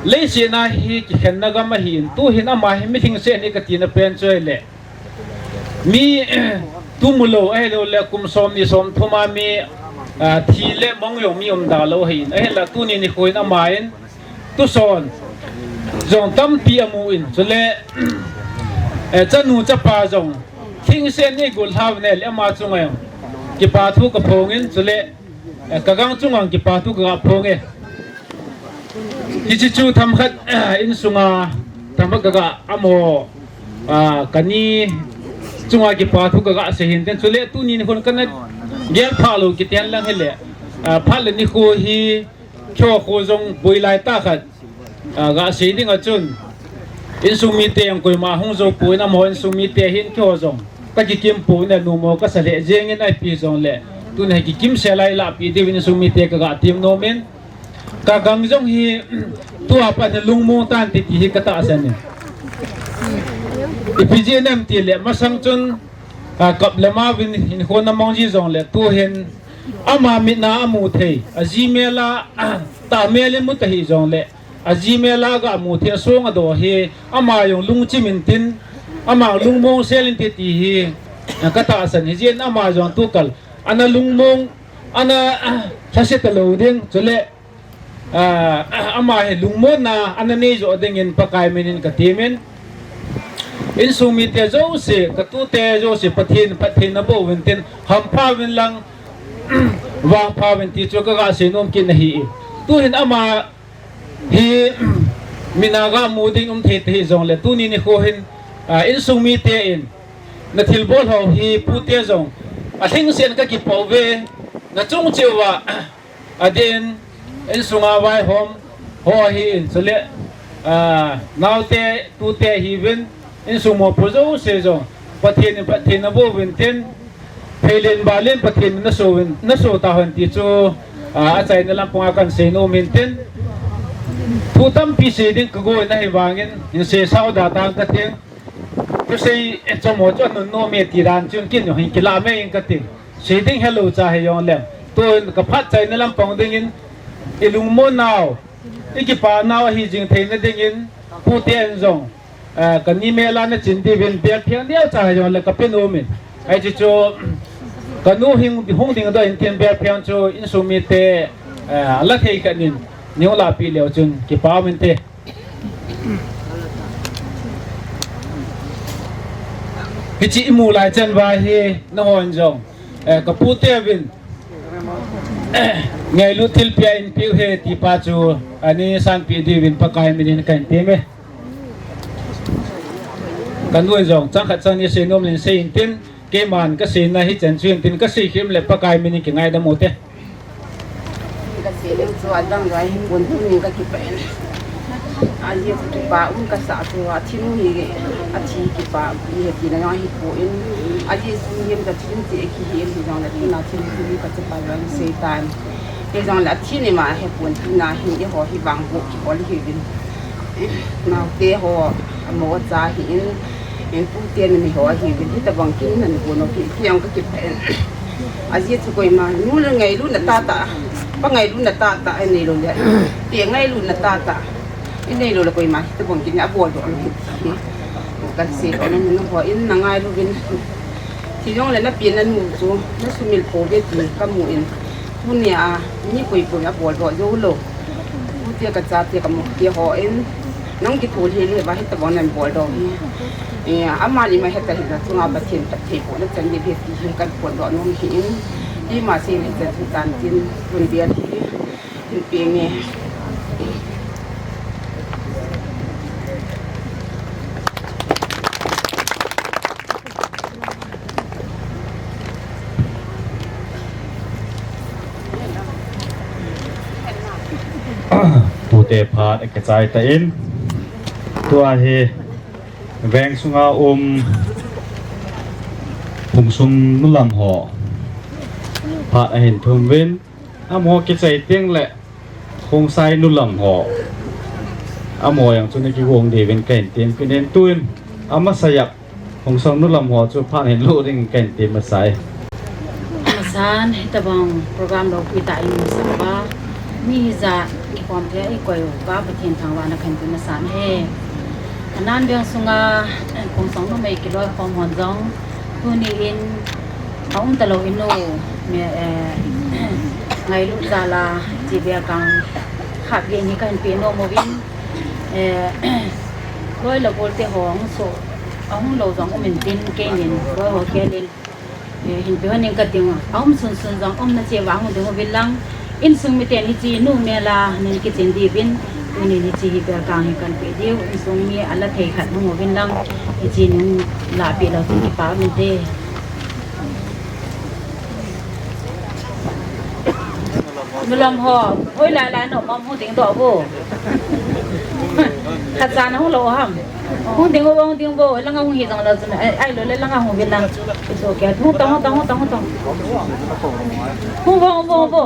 leiset a hi kikhenna gam ahin, tuhin ama hi mi lhingset ahi katina pen chu ahile, mi tu mulou ahiloule kum somni somthum a mi, ah, thi le mong jong mi umda lou ahin, ahinla tuni nikho in ama in tuson jong tampi amu in, chule, eh, chanu chapa jong lhingset in eigollha uva ahile ama chunga jong kipa thu kaphong in, chule, eh, kagang chunga jong kipa thu kaga phong e. Hiche chu themkhat, eh, insunga themkhat kaga, amaho, ah, kani chunga kipa thu kaga sei hin tin, chule tuni nikhon kana gel phah lou kiti hen lang hile, ah, phat le nikho hi keiho kho jong boi lai tah khat, ah, ga sei dinga chun, insung mite jong koima hung jou poi, amaho insung mite hin keiho jong kakikim poi, nommo kasa lheh jeng in, ipi jongle tuni hi kikimsel a ilahpeh diuvin insung mite kaga tem nom in, kagang jong hi tua pat hi lungmong tante ti hi katahsan e. Ipi jeh ham itile, masang chun, ah, kap le ma uvin hinkho namang ji jongle, tuhin Ama mitna amu thei, aji mel a, tah mel in mu ta hih jongle, aji mel a ga mu thei, asong adoh hi, ama jong lungchim intin, ama lungmong sel inte ti hi, ka tahsan hi jin ama jong tukal, ana lungmong, ana, lhaset talou ding, chule, Ah, ama hi lungmonna ana nei jo dingin Pakai minin ka temin. Insung mite jouse, ka tute jouse, Pathen, Pathen na bo uvin tin, hampha uvin lang, vangpha uvin ti chu ka ga sei nom kit na hi. Tuhin ama hi, mitna ga mu ding um thei te hi jongle, tuni nikho hin, ah, insung mite in, na thilbol ho hi pute jong, alhingsen ka kipah uve, na chung cheh uva, Adin, insunga vaihom ho ahin, chule, ah, naote, tute ahiuvin, insung mopo jouse jong, Pathen in phatthei naboh uvin tin, pheilen balen Pathen in naso uvin, naso tahen ti chu, ah, achaina lampanga kahin sei nom in tin. Thu tampi sei ding kagoi na ahivangin, hin seisao da tang kating. Thusei, eh, chomo chu anun nom e ti dan chun kin jong hin kilah mei in kating. Sei ding helou cha hijongle. Tun ka phat chaina lampang dingin, i lungmon nau, i kipa nau ahi jing theina dingin, pute in jong, eh, ka ni mel a nachin diuvin bel pheng deu cha hijongle ka pe nom in. Ahi chu chu, ka nu hing, hung ding doh in tin bel pheng chu insung mite, eh, ala thei khat in, neihin lahpeh leu chun kipa um inte. Hiche imu lai chan uva hi nahon jong, eh, ka pute uvin, eh, ngailut thilpia in peh uve ti pa chu, ani sanpeh diuvin Pakai minin kahin tem e. Ka nu in jong chang khat chang ni sei nom lin sei in tin, keiman ka seina hi chan chu in tin ka sei khel le Pakai minin kingaidam u te. Ka sei leu chu adang jong hipon tunin ka kipah in. Ajeh chu kipa um kasa chu athi nu hi, athi kipa hi he tina jong hipon. Ajeh chu hin ka thin ti kihi in hijongle tuna thin tu ka chapa jong sei tan. Hijongle athi ni ma hipon tuna hin eiho hi vang bou kibol hiuvin. Naote ho, amo cha ahin, in pute nani ho ahiuvin, hitobang kin nani bol u hi, ti jong ka kipah in. Ajeh chu koima, nu le ngailutna tahtah, pa ngailutna tahtah, inei lou le, pi ngailutna tahtah, inei lou le koima, hitobang kin abol doh lou hi, ti hi. Ka sei lou nanu ho in na ngailu uvin. Hijongle na pi nanu chu, na sumil pouve ti ka mu in. Tunia, mi koikoi abol doh jou lou. Pute ka chate ka mute ho in, nang kithol hel uva hitobang nan bol doh hi. Eh, amani ma heta hita chunga Pathen phattheibohna chan ding ahi ti hi kan phondoh nom ahin. Ima sei le chan chu chan tin, tun dia hi. Hin pe nge. Tute phat akichai tan, tua hi veng sunga um Phungsung nulam ho phat ahin thum uvin, amaho kichai teng le Khongsai nulam ho, amaho jong chu ana kigong diuvin kahin tem kit in, tuin amasa jep Khongsung nulam ho chu phat hin lo ding kahin tem masa e. Amasan, hitobang program loupitah in masa uva, mi hijat kikhom thei a eikoi u kah a Pathen thangvahna kahin pe masa e. Anan veng sunga, eh, Khongsung numei kiloikhom hon jong, tuni in aum talou inu, mi, eh, ngailut jal a, hiche bia kang khat gei hi kahin pe nom uvin, eh, loi le gol te ho ahung so, ahung lou jong um intin, keinin loi ho khel in, eh, hin pe hon ing kating, aum sunsun jong umna cheh uva hung ding uvin lang, insung miten hiche nu mel a nin kichen diuvin, tunin hiche hi bia kang hi kahin pe diu, insung mi ala thei khat hung uvin lang, hiche nung lahpeh lou chun kipa um inte. Nulam ho, hoilai lai nom ham, hung ding doh vo. Khat cha na hung lou ham. Hung ding vo, hung ding vo, langa hung hi jong lou chun, ai, ai lou le langa hung uvin lang. It's okay. Hung tong, hung tong, hung tong, hung tong. Hung vo, hung vo, hung vo.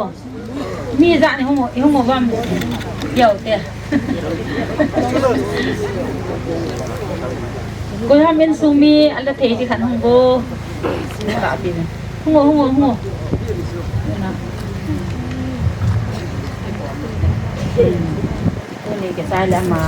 Mi jat ni hung, hung vo ham. Yau te. Koi ham insung mi, ala thei ti khat hung vo. Hung vo, hung vo, hung vo. Tuni kisai le ama.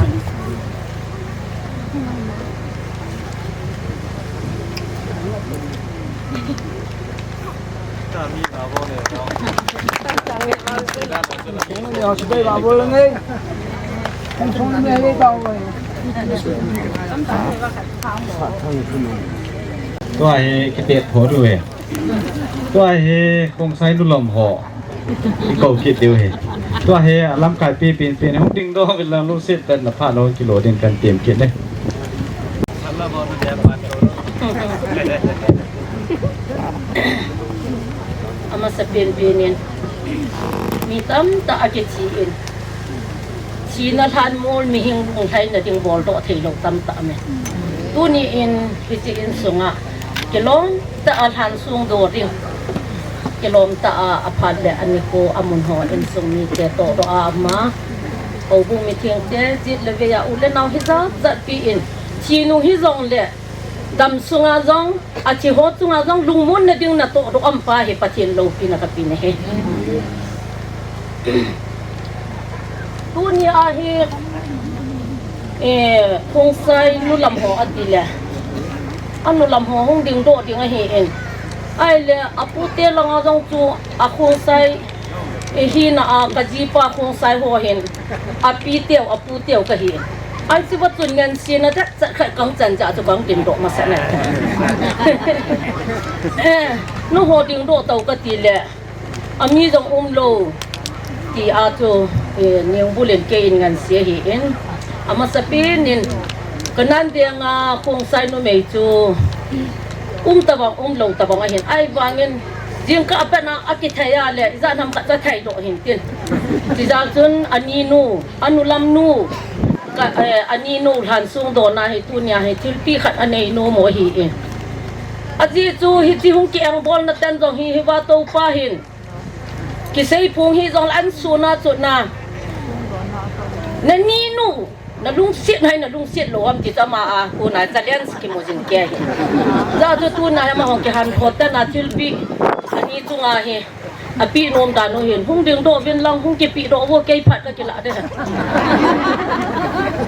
Tua hi kitet pho diu ve. Tua hi Khongsai nu lam ho. I kou kit diu hi. Tua hi a lamkai pi pin pin hung ding doh uvin lang lungset tah in na pha lo kilo ding kan tem kit e. Amasa pen pen in mi tamtah akithi in. Thina lhan mol mihing lunglhaina ding bol doh thei lo tamtah me. Tuni in hiche insunga kilom tah a lhan sung doh ding. Kilom tah a aphat le anikho amun ho insung mite toh doh a ama. Houbung mithengte jit le vei a u le nau hijat jat pi in. Thinu hijong le Dam sunga jong, athi ho chunga jong, lungmonna ding natoh doh aum pa hi Pathen loupina kape nahi. Tuni a hi, eh, Khongsai nu lam ho ati le. Anu lam ho hung ding doh ding ahi in. Ahile, apute langa jong chu, a Khongsai, eh, hina a kajipa Khongsai ho hin. Apiteu, aputeu kahi. Ahi chu va chun ngen sina de. Chat khat kang chan ja chu kang tin doh masa nai. Eh, nu ho ding doh tau kati le. Ami jong umlou. Ti a chu, eh, ning bulin kei in ngan sia hi in. Amasa pen in. Kanan ding a Khongsai numei chu. Um tabang, umlou tabang ahin. Ahivangin, jingkah a pat na akithei a le, ijat ham khat cha thei doh hin tin. Tijat chun, aninu, anu lam nu. Ka, eh, aninu lhan sung dohna hi tunia hi thilpi khat anei nom u ahi in. Ajeh chu hiche hung ki engbolna ten jong hi hiva toupa hin. Kisei phung hijong le an suna chutna. Naninu, nalungset hai nalungset lou ham ti chu ama a, kona challenge kimu jing kei hi. Ajeh chu tuna hi ama hung kihan khot tana thilpi. Ani chunga hi. Api nom dan u hin, hung ding doh vin lang, hung kipi doh vo kei phat kakila de.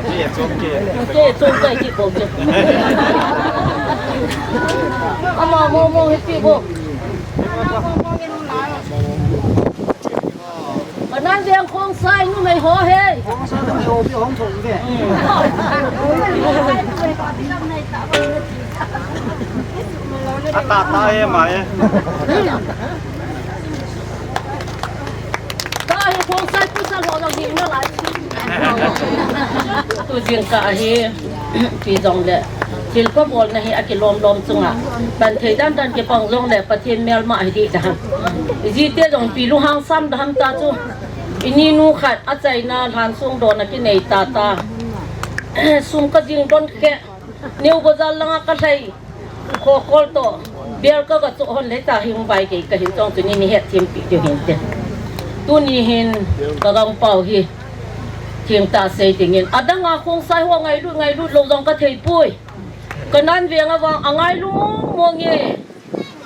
Kei chom kei. Kei chom kei kibol kei. Ama mo mo hi pi vo. Kanan ding Khongsai numei ho hi. Khongsai numei ho pi hung thong ve. Ata ta e ma e. Ka hi Khongsai pasal ho jong ding nalai. Tu jingkah hi, pi jong le, thilpha bolna hi akilom lom chunga. Pan thei dan dan kipang jong le, Pathen melma hi dih dan. Ijite jong pi lunghang sam dan ta chu. Ininu khat achaina lhan sung dohna kinei tata. Sum kajing don khe. New Bazar langa kalhai. Khokhol toh, bel ka, kachoh hon le ta hing vai kei kahin chong chu ni, ni het thim pi diu hin te. Tuni hin, ka gangpao hi, thim ta sei dingin. Adang a Khongsai ho ngailut, ngailut lou jong kathei poi. Kanan veng a vang, angailu mong mong e.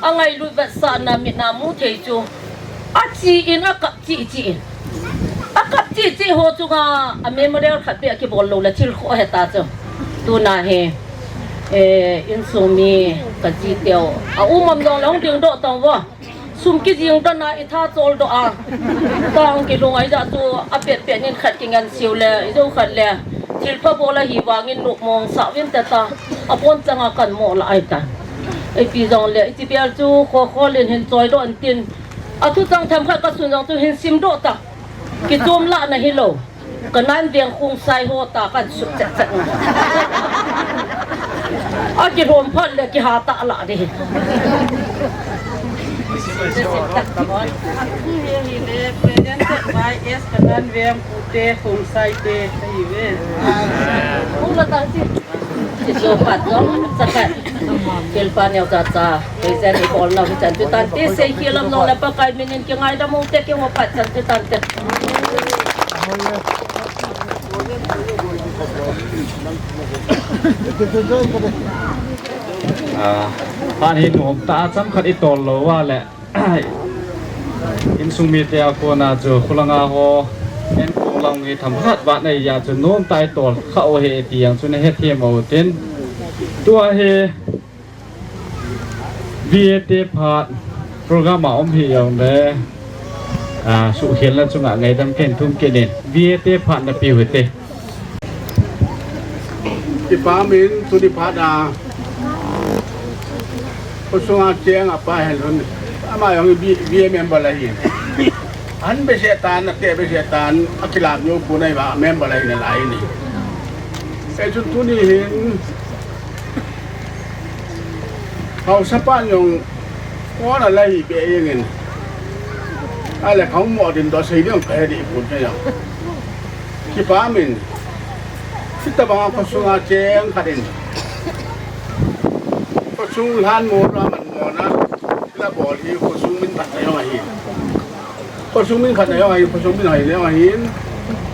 Angailut vetsahna mit na mu thei chu. Achi in akap chi chi in. Akap chi chi ho chunga a memorial khat beh kibol lou le thil khoh heta chu. Tuna hi, eh, insung mi kajiteu. A um am jong le hung ding doh tong vo. Sum kijing don a itha chol doh a. Tang kilung ahi ja chu apet pet nin khat kingan siu le, ijo khat le. Thilpha bol ahi vangin nopmong sah vin te ta. Abon changa kan mo lah ahi ta. Ipi jong le, iti bel chu khokhol in hin choi doh in tin. Athu chang themkhat kasun jong chu hin sim doh ta. Kichom lah na hilou. Kanan veng Khongsai ho ta kan sut chet chet na. Akilom phat le kiha ta lah di. Presented by S Kanan Veng Pute Khongsai te ahi ve. Kung la ta si. Ti so pat jong sa khat. Thilpha neo cha cha. Kei chen i bol nau hi chan chu tante, sei khel lam nong le Pakai min in kingaidam u te, kihou phat chan chu tante. Ah, pan hi nuam ta cham khat i tol lou va le. Insung mite a kona chu khulanga ho, en kong lang hi themkhat vat nei a chu nom tai tol kha o he ti jong chu na hethem u tin. Tua hi V A te phat program a um hi jong le, a, suhkhelna chunga ngaidam ken thum ken in V A te phat na piu hite. Kipa min tuni phat a, khosunga cheng a Pa Henlhun, ama jong V-, V A member ahi. An behseh tan, ate behseh tan, akilam jou pon ahi vang member ahi nalai in. Hichun tuni hin, haosapan jong kona la hi be jeng in. Ahile kahung mo ding doh sei ding kahe ding pon kei jong. Kipa min. Hitabanga khosunga cheng khat in, khosung lhan mo la man mo na, la bol hi khosung min phat na jong ahi. Khosung min phat na jong ahi, khosung min hoi na jong ahi.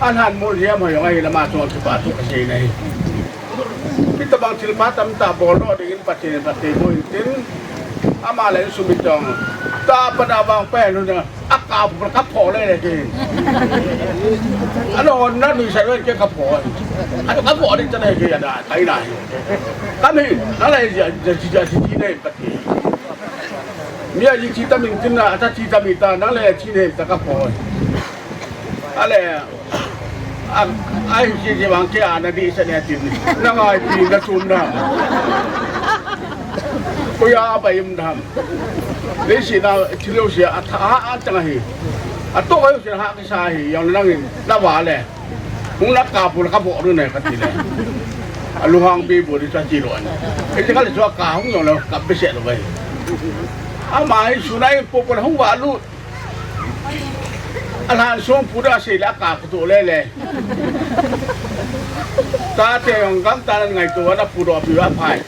Alhan mo liam hoi jong ahi, lama chunga kipa thu kasei na hi. Hitabang thilpha tamtah bol doh dingin Pathen in phatthei boh in tin, ama le insung mi chong. Tah a pat a vang pen hun a, akap kapho le le kei. Ano na nuisat le kei kapho. Ano kapho ding chale kei ada, kai na hi. Kami, nale ja, ja, ja, ja, ja, ne, Pathen. Mi a ji chi ta min tin na, ta chi ta mi ta, nale chi ne ta kapho. Ale, a, ahi chi chi vang kei a na dihset ne tin. Na ngai pi na chun na. Koiya bai um dam. Leiset a thil jouse a tha a, a tang ahi. Atoh jouse a ha kisa ahi, jong nangin na va le. Hung la kap u le kapho ding ne kati le. Alunghang pi bu di cha chi lo ne. Kei te ka le chu akap hung jong le kap behseh lou ve. Ama hi sunai po po hung va lut. Alhan sung pu da sei la ka pu to le le. Tate jong gamtah in ngaito na pu doh pi a phai.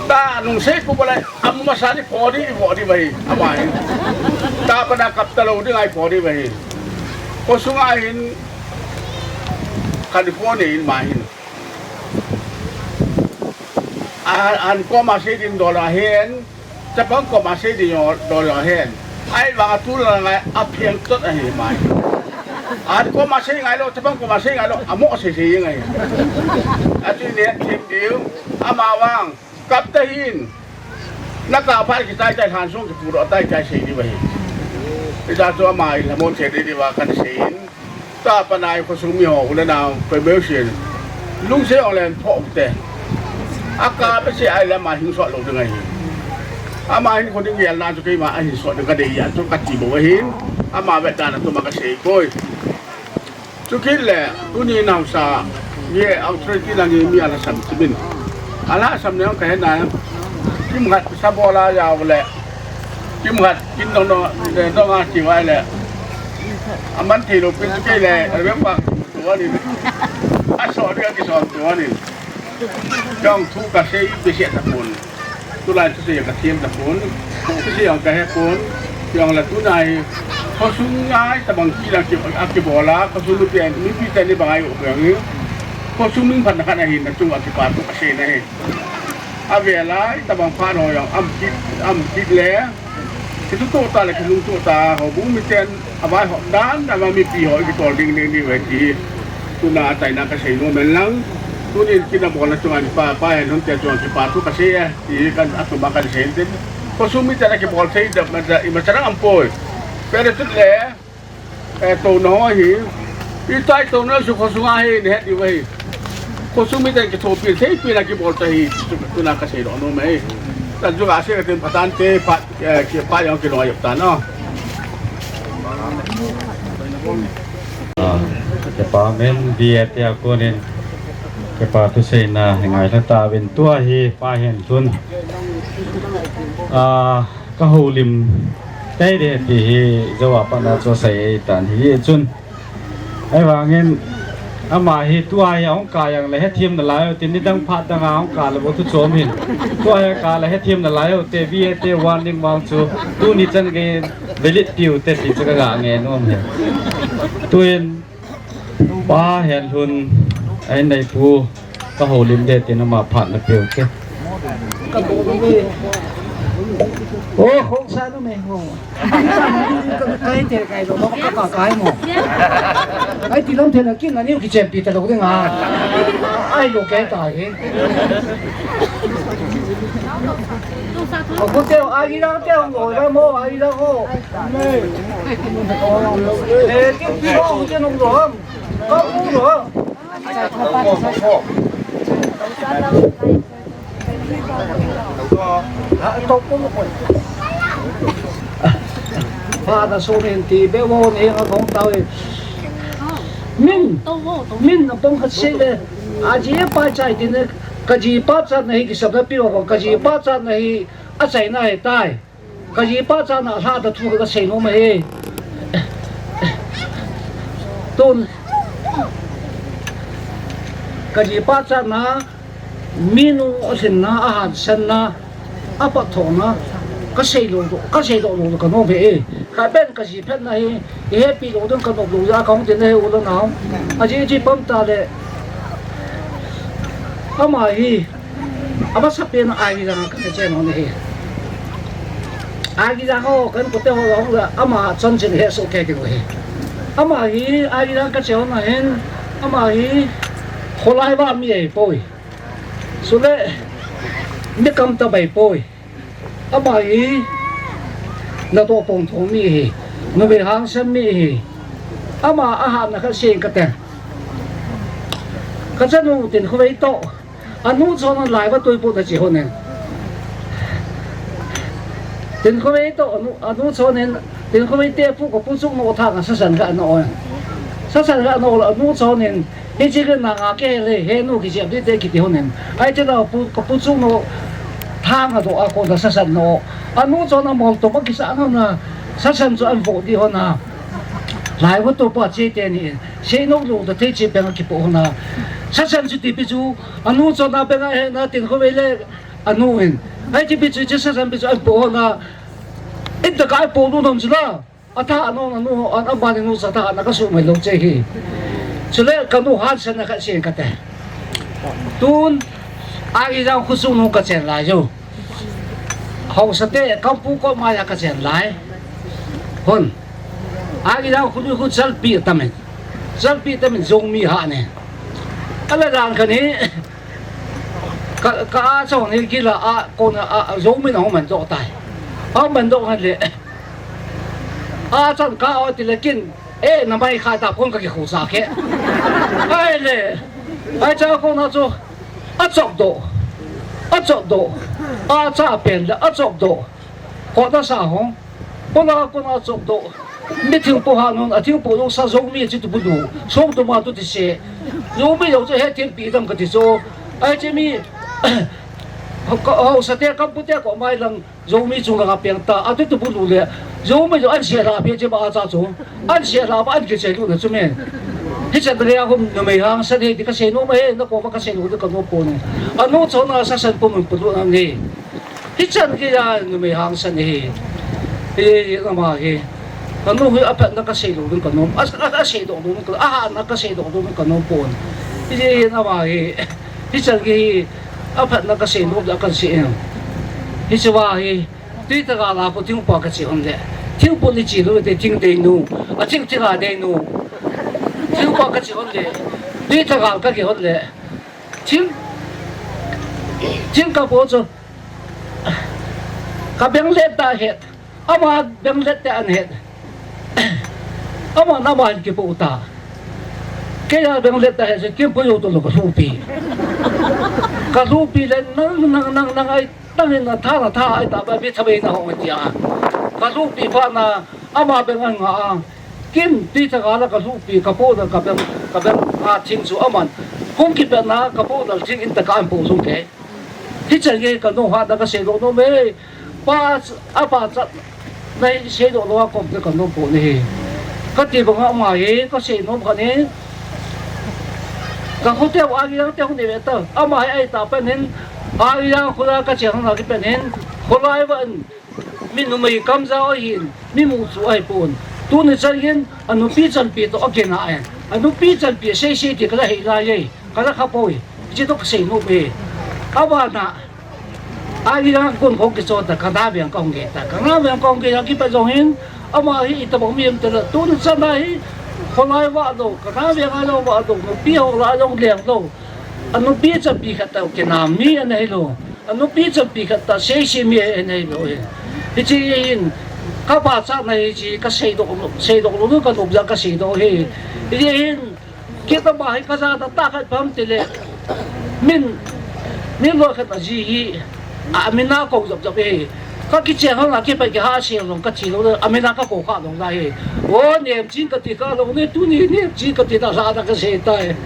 Tah nung sei pu le amu masa ni pho di, pho di bai. Ama hin. Tah pat a kap talou ding ahi pho di bai. Khosunga hin California in ma hin. A, an koma sei ding doh la hen. Chapang koma sei ding doh la hen. Ahivang a tu la ngai a phial chot ahi mai. An koma sei ngai lou, chapang koma sei ngai lou, amo sei sei ngai. Ati ne thim diu, ama vang, kap ta hin. Na kap phat kichai chai lhan sung kipu doh tai chai sei di va hi. Ita chu ama i la mo che di di va kan sei in. Tah a pat a hi khosung mi ho u le nao, pe beu sin. Lungset jong le pho u te. Akap behseh ahile ama hin sot lou ding ahi. Ama hin kho ding gel na chu keima ahin sot ding ka dei a chu kati bou ahin. Ama vetdan a tuma kasei poi. Chukit le, tuni naosa, ye authority lang ye mi a lhasam chimin. A lhasam le jong kahe na, kimkhat sa bol a jao le. Kimkhat, kin dong dong, eh, dong a chi vai le. Aman thei lou pin chu kei le, a veng pa tu anin. A so ding a kison tu anin. Jong thu kasei behseh tapon. Tulai thusei kasem tapon. Thusei jong kahe pon. Jong le tunai. Khosung ngai tabang kila ki, a kibol a. Khosung mipi, mipi teni bang ahi u bang. Khosung min phat na khat ahin na chunga kipa thu kasei na hi. Avel a, itabang phat ho jong, um kit, um kit le. Kitu to ta le, kilung to ta, houbung miten, avai ho, dan, ama mipi ho, kitol ding ding ding ve ti. Tuna achaina kasei nom in lang. Tunin kin abolna chunga Pa, Pa Henlhun te chunga kipa thu kasei e, ti kan atuma kasei tin. Khosung miten akibol thei, da, da, ima charang aum poi. Pere tut le. Eh, touna ho hi. Itai touna su khosung a hi, ne het diu ahi. Khosung miten kithopi, theipi na kibol ta hi, tu, tuna kasei doh nom e. Tan chu kasei katin patan te, pa, eh, ki, pa jong kilung a jop tan o. Ah, kipa min V A te a konin. Kipa thuseina, ngailha tauvin tua hi, Pa Henlhun. Ah, Ka houlim tei de ti hi, jou a pat na chu asei tan hi chun. Ahivangin, ama hi tua hi ahung kap jong le hethem nalai u, tin nidang phat dang a ahung kap le bou thu chom hin. Tua hi kap le hethem nalai u te, V A te warning vang chu, tuni chan gei valid tiu te ti chu ka ga ngen um hi. Tuin, Pa Henlhun, ahin neipu, ka houlim de tin ama phat na peu ke. O, khong sa no me ho. Kai te kai lo, ka ka kai mo. Ai ti lam te na kin na niu ki chen pi ta lo ding a. Ai lo ke ta he. O ko te ai la te ho, mo ai la ho. Eh, ki ki ho te no lo. Ka ku lo. Father Somin ti be wo ni a kong tau e. Min, min a pong khat se le. A ji e pa chai ti ne, ka ji pa cha na hi ki sab na pi wo, ka ji pa cha na hi a chai na he tai. Ka ji pa cha na hla ta thu ka sei nom e. Tun ka ji pa cha na, minu a lhinna, a hansanna, a patthona, ka sei lo, ka sei lo lo ka nom e. Ka ben ka ji phet na hi, i hepi lo ding ka nom lo ja ka hung tin na he u lo na. A ji ji pam ta le. Ama hi, a masa pen a ai jang ka che no ni hi. Ai jang ho kan ko te ho lo la, ama chan chin he so ke ti ko hi. Ama hi, ai jang ka che ho na hin, ama hi, kholai va mi ai poi. Sule, mi kam ta bai poi. Ama hi, na to pong thong mi hi, numei hangsan mi hi. Ama a hapna khat sei ka te. Ka chanu tin khovei to. A nu chon a lai va tui pu ta chi ho nen. Tin khovei to, a nu, a nu chon nen, tin khovei te pu ko pu chuk no tha ka sa san ka no. Sa san ka no, a nu chon nen, Hiche kei na nga kei le, he nu kichep ding te kiti honin. Ai che na pu, ka pu chu no, thang a do a ko da sasan no. A nu chon a mol to ba kisa na na, sasan chu an vo di hona. Lai vo to pa che te ni, sei no lo da te che pe nga kipo hona. Sasan chu ti pi chu, a nu chon a pe nga he na tin khovei le, a nu in. Ai che pi chu, che sasan pi chu an po hona. In ta kai po nu nom chu la. A tha a nong a nu, an, a ban nu sa tha na ka su mai lo che hi. Chule ka nu hansan na ka chen ka te. Tun, a i jang khu su nu ka chen lai jo. Hausa te, kampu ko ma ya ka chen lai. Hon. A i jang khu nu khu chalpi tamen. Chalpi tamen Zomi ha ne. Ala jang ka ni. Ka, ka a chong ni kila a, ko na a, Zomi na hong man do tai. Hong man do han le. A chan ka o ti le kin, e, na mai kha ta phong ka ki khu sa ke. Ai le, ai cha ko na chu, a chok do, a chok do, a cha pen le, a chok do, ko na sa hong, ko na, ko na chok do. Mi thil po ha nun, a thil po lo sa Zomi chi tu bu du, so tu ma tu ti se. Zomi lo chu he thil pi dam ka ti so. Ai che mi, ka, hausa te, kampu te ko mai lang, Zomi chung langa peng ta, a tu tu bu lu le, Zomi lo an se la pia che ba a cha chung, an se la ba an ke che lu na chu men. Hi chan le a hum numei hangsan he ti ka sei nom e, na ko ba ka sei lu ka nom pon e. A nu chon a sasan pu mun pu lu na ni. Hi chan ke ya numei hangsan he. Hi, hi, na ma he. Ka nu hi a phat na ka sei lu ka nom. A, a, a sei do lu ka, a ha na ka sei do lu ka nom pon. Hi, hi, na ma he. Hi chan ke hi. A phat na ka sei lu ka kan sei em. Hi chu ba hi. Tui ta ga la ko thing pa ka chi hon le. Thing po ni chi lo te thing dei nu. A thing thing a dei nu. Thing pa ka chi hon le. Tui ta ga ka ki hon le. Thing. Thing ka po chu. Ka beng le ta het. Ama beng le te an het. Ama na ma ki po ta. Ke ya beng le ta het, kim po yo to lo ka hlupi. Ka hlupi le nang, nang, nang, nang ai. Tangin na tha na tha ai ta ba mi tha bei na hong tia. Ka lupi pa na ama beng an nga a. Kim ti tha ga la ka lupi ka po na ka beng ka beng a thing chu aman. Hung ki pe na ka po na thing in ta ka an po sung ke. Hi chan nge ka no ha na ka se lo no me. Pa a pa cha Nai sei do lo a kom te ka nom po ni hi. Ka ti bang a ama hi ka sei nom ka ni. Ka hotel a gi te hung ni ve ta. Ama hi ai ta pen hin. A gi khu la ka che hung na ki pen hin. Kholai van. Mi numei kam ja o hin. Mi mu chu ai pon. Tu ni chan hin a nupi chan pi to a ke na ai. A nupi chan pi sei sei ti ka la hei lai ye. Ka la kha poi. Chi to ka sei nom e. A ba na. Ahi lang kon khong kichon ta, kana veng kahung gei ta, kana veng kahung gei ta, kipat jong hin, ama hi itobang mi em tile, tun chan a hi, kholai vah lou, kana veng a lou vah lou, nupi ho lai jong leng lou. Anupi champi khat ta kinam mi ana hilou. Anupi champi khat ta seise mi ana hilou hi. Hiche hin, ka pachatna hiche, ka seidoh, seidoh lou, ka nop jeh a ka seidoh hi. Hiche hin, Kei tobang hi ka jana tah khat pam tile. Min, min loi khat a ji hi. A min a kou jop jop hi. Ka kichen hon a kipat kiha sel jong ka thi lou, a min a ka kou kha lou lai hi. O, Nemchin kati kha lou ne, tuni Nemchin kati na lha na ka sei tai.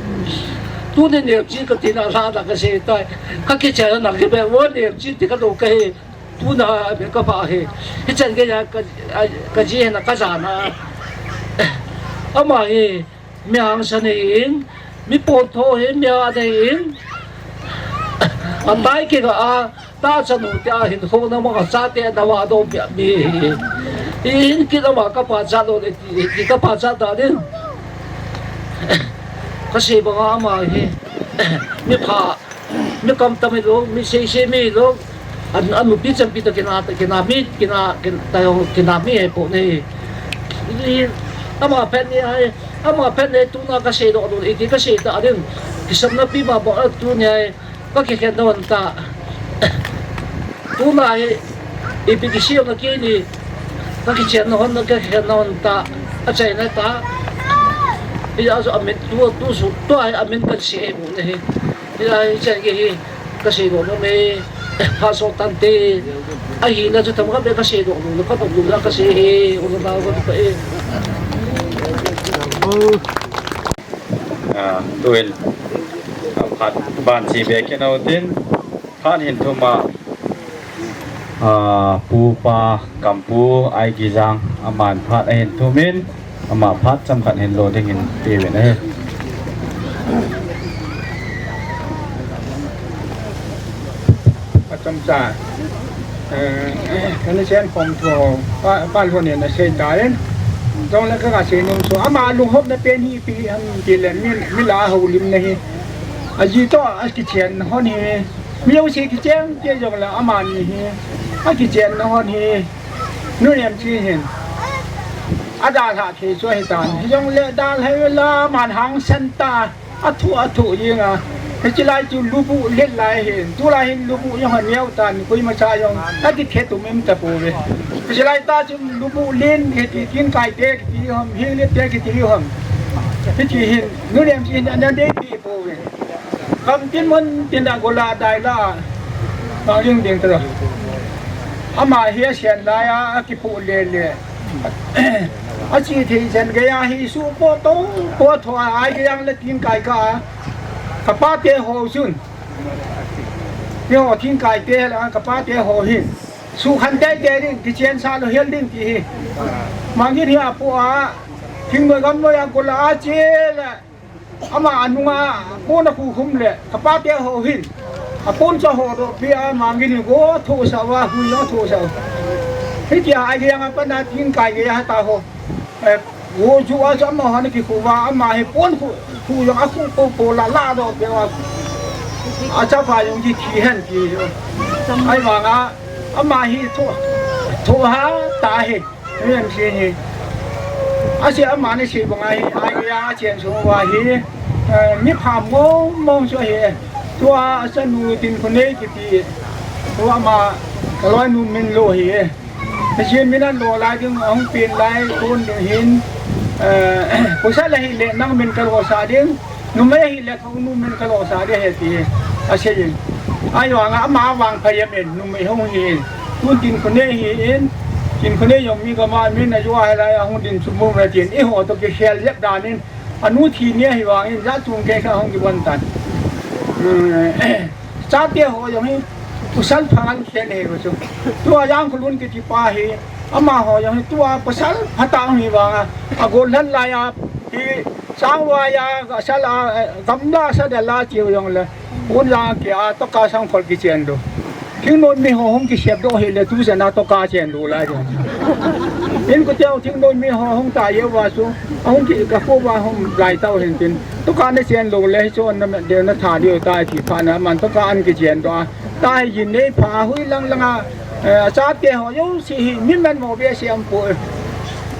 Tuni Nemchin kati na lha na ka sei tai. Ka kichen hon a kipat, o, Nemchin ti ka lou ka hi. Tuna a min ka pha hi. Hichan gei a ka, a, ka ji hi na ka jana. Ama hi. Mi hangsan ahin, mi pontho ahin, mi hat ahin. Atai kikah a, tahchanu tia hinkho na mang a chate na vah doh peh mi ahi. Ahin kit ama ka pachat lou le ti, ti ka pachat ta ding. Ka sei banga ama hi. Mi pha. Mi kamtam hilou, mi seise mi hilou, an, anupi champi toh kina, kina mi, kina, kin-, ta jong kina mi ahipoi ne. Ama phat ni ahi, ama phat ni tuna ka seidoh lou, iti ka sei ta ding. Kisam napi ma bang a tuni ahi, ka kikhen doh ta. Tuna hi, ipi kisei na kei ni, ka kichen na hon, ka kikhen na hon ta, achaina ta. Hijeh a chu amin tu, tu su, tua hi amin kan sei ahipoi ne. Hijeh a hi chan gei hi, ka seidoh nom e, phat sot tante. Ahina chu themkhat beh ka seidoh nom, ka nom nom a ka sei e, u le nao ka pa e. Ah, tuin, ah, phat ban chi beh kit nau tin, phat hin thum a, ah, Pu Pa Kampu Aigijang, aman phat ahin thum in, ama phat chomkhat hin lo ding in pe uvin ahi. Achomcha, eh, kana chen khom tho, pa, pa lhon in asei ta in. Jong le ka, ka sei nom chu, ama lunghopna pen hi ipi ham tile, mi, mi la houlimna hi. Aji toh akichen hon hi. Mi jouse kichen kei jong le amani hi. Akichen na hon hi. Nu Nemchin hin. Adalhah thei chu ahi tan. Hijongle dalha vela aman hangsan ta. Athu, athu jing a. Hiche lai chu lubu len lai hin. Tulai hin lubu jong aneo tan. Koima cha jong. Ati khe tum im ta pouve. Hiche lai ta chu lubu len kiti, kin kai te kiti ham. Hing le te kiti ham. Hiche hin. Nu Nemchin hin ana dei pi pouve. Kam tin mun tin a gola dai la. Mang ding ding tro. Ama hi asian lai a, akipu le le. Achi thei chen gei a hi su po to, po tho a, ai gei ang le tin kai ka. Ka pa te ho sun. Ni ho tin kai te la, ka pa te ho hin. Su khan te te ding, kichen sa lou hel ding ti hi. Mang ding hi apu a. Thingnoi gamnoi a gola a che le. Ama anunga pon akhukhum le, ka pa te ho hin. Apon cha ho doh pi a mangin hi go tho sa va hui jong tho sa. Hitia ai gei ang a pat na tin kai gei a ta ho. Eh, go ju a cha ama hon kikhu va ama hi pon khu, khu jong akhu po po la la doh pi a. Achapa jong kithi hen ti jo. Ahivanga ama hi tho, tho ha ta hi. Hiam si hi. Asi ama ni si bang ahi, ahi a chen sung uva hi. Eh, mi pham mong mong chu ahi. Tua achanu Tinkhonei kiti. Tua ama kaloinu min lo hi. Hiche min an lo lai ding, ahung pen lai kon ding hin. Eh, pasal ahi le nang min kalo sa ding. Numei ahi le ka u nu min kalo sa ding ahi ti asei in. Ahivanga ama vangpha jep in numei hung hi in. Tun Tinkhonei hi in. Tinkhonei jong mi gam a min ajo ahi lai ahung ding chu mong le tin. Eiho toh kikhel jep dan in. Anu thi ni ahivangin ja chung kei kha hung kibon tan. Hmm. Chate ho jong hi, pasal pha an khen ahi chu. Tua Jangkholun kiti pa hi, amaho jong hi, tua pasal pha tah hi vanga, agol lhan lai a, hi, changvai a, asal a, eh, gamla sa da la chiu jong le, un la ki a, toka sang khol kichen lou. Thingnoi mi ho hung kisep doh hi le, tu chen a toka chen lou lai jong. In ko teo thingnoi mi ho hung ta ye va chu, hung ki ka ko va hung lai tau hin tin. Toka na chen lou le, hi chu na me de na tha diu ta ti pha na man toka an kichen doh a. Ta hi jin nei pha hui lang lang a, eh, achate ho jouse hi mi manmo behseh aum poi.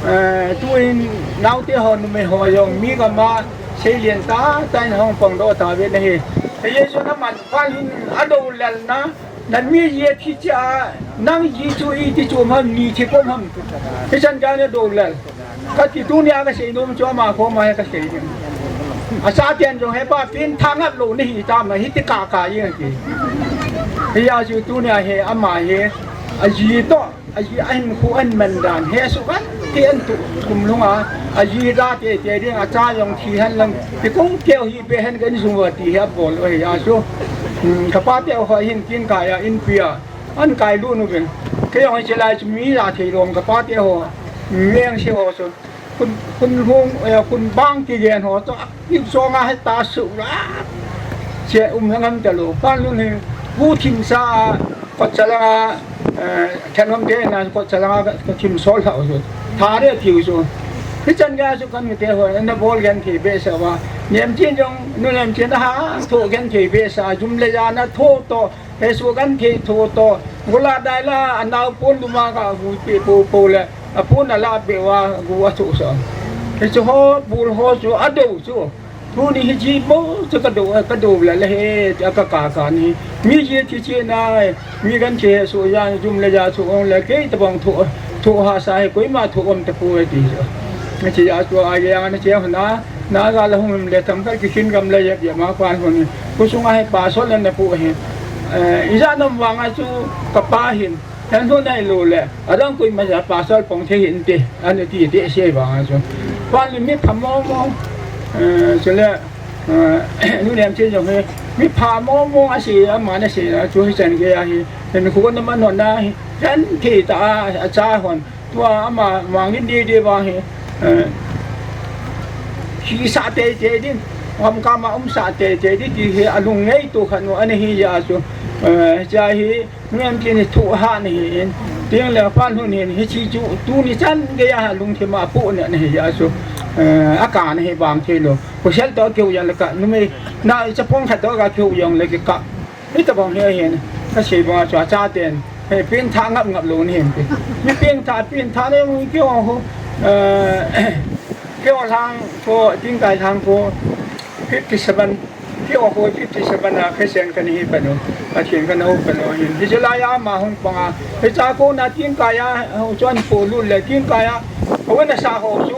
Eh, tuin naote ho numei ho jong mi gam a seilian tah tah in hung pangdoh tauve na hi. Hiche chu na man phat hin adou lel na, na mi ji thi cha, nang ji chu iti chu ham, ni thi pom ham. Hichan gei na dou lel. Kati tunia kasei nom chu ama koma hi kasei ding. Achaten jong hepa pengtha ngap lou nahi tam, hiti kaka jeng ti. Hijeh chun tunia hi ama hi aji toh, aji ahinkho aman dan hesoh khat ti antoh kum lhung a, aji da teitei ding, acha jong thi hen lang, ti kong keu hi pe hen kan sung uva ti hi abol u ahi a chu. Hmm, kapa te ho hin kin kaiya inpi a an kailut uvin. Kei jong hiche lai chu mi ja thei lom, kapa te ho, mengse ho chu. Khun, khun hung, eh, khun bang kigen ho chu, a, kip song a heta su la. Che um na ngam ta lou. Pan lun hi, bu thim sa, kot cha langa, eh, khen hom te na, kot cha langa ka, ka thim sol lhau chu. Tha de tiu chu. Hichan gei chu kan mi te ho, na bol genthei behseh uva. Nemchin jong, nu Nemchin a ha, tho genthei behseh, jum le ja na tho toh, hesoh genthei tho toh. Gola dai la, anao pon luma ka gu pe po po le. Apon ala pe uva gu a chu sa. Hiche ho, bul ho chu adou chu. Tuni hiche bou chu kadou, kadou le le he, a ka ka ka ni. Mi ji thi chi na, mi genthei hesoh ja, jum le ja chu ong le, kei tabang tho, tho hahsa hi koima tho um tapoi ti chu. Hiche a chu a ya na che na, na ga la hung le tham kal ki kin gam le ya ya ma kwan hon. Khosung a hi pastor le na pu hi. Eh, ija nom vang a chu kapa hin. Hen hu nai lou le, adang koima ja pastor pong thei hinte, ana ti te sei vang a chu. Pan le mi pha mo mo, eh, chule, eh, nu Nemchin jong hi, mi pha mo mo asei, ama na sei a chu hichan gei ahi, hinkho na man hon na hi, genthei tah a, acha hon, tua ama mangin didi vang hi, eh, hisah teitei ding, gam gam a umsah teitei ding ti hi alung ngaito khat u ana hi a chu, eh, hiche hi, Nunem tin hi thu ahat na hi in, tin le pan hun hin, hiche chu tuni chan gei a lungthim a apoh na na hi a chu, eh, akah na hi bang thei lou. Pasal toh keu jong le kah, numei, na chapang khat toh keu jong le kikah. Hitabang hi hin, kasei bang a chu achaten, hi pengtha ngap ngap lou na hi. Mi pengtha, pengtha le mu keu ho, eh, keu lang ko, tin kai lang ko, fifty seven. Kei o koi fifty seven a Christian kana hi pan u, Pathen kana hou pan u hin. Hiche lai a ama hung pang a. Hiche a kona tin kai a, hung chon po lut le tin kai a. Hou na sa ho chu.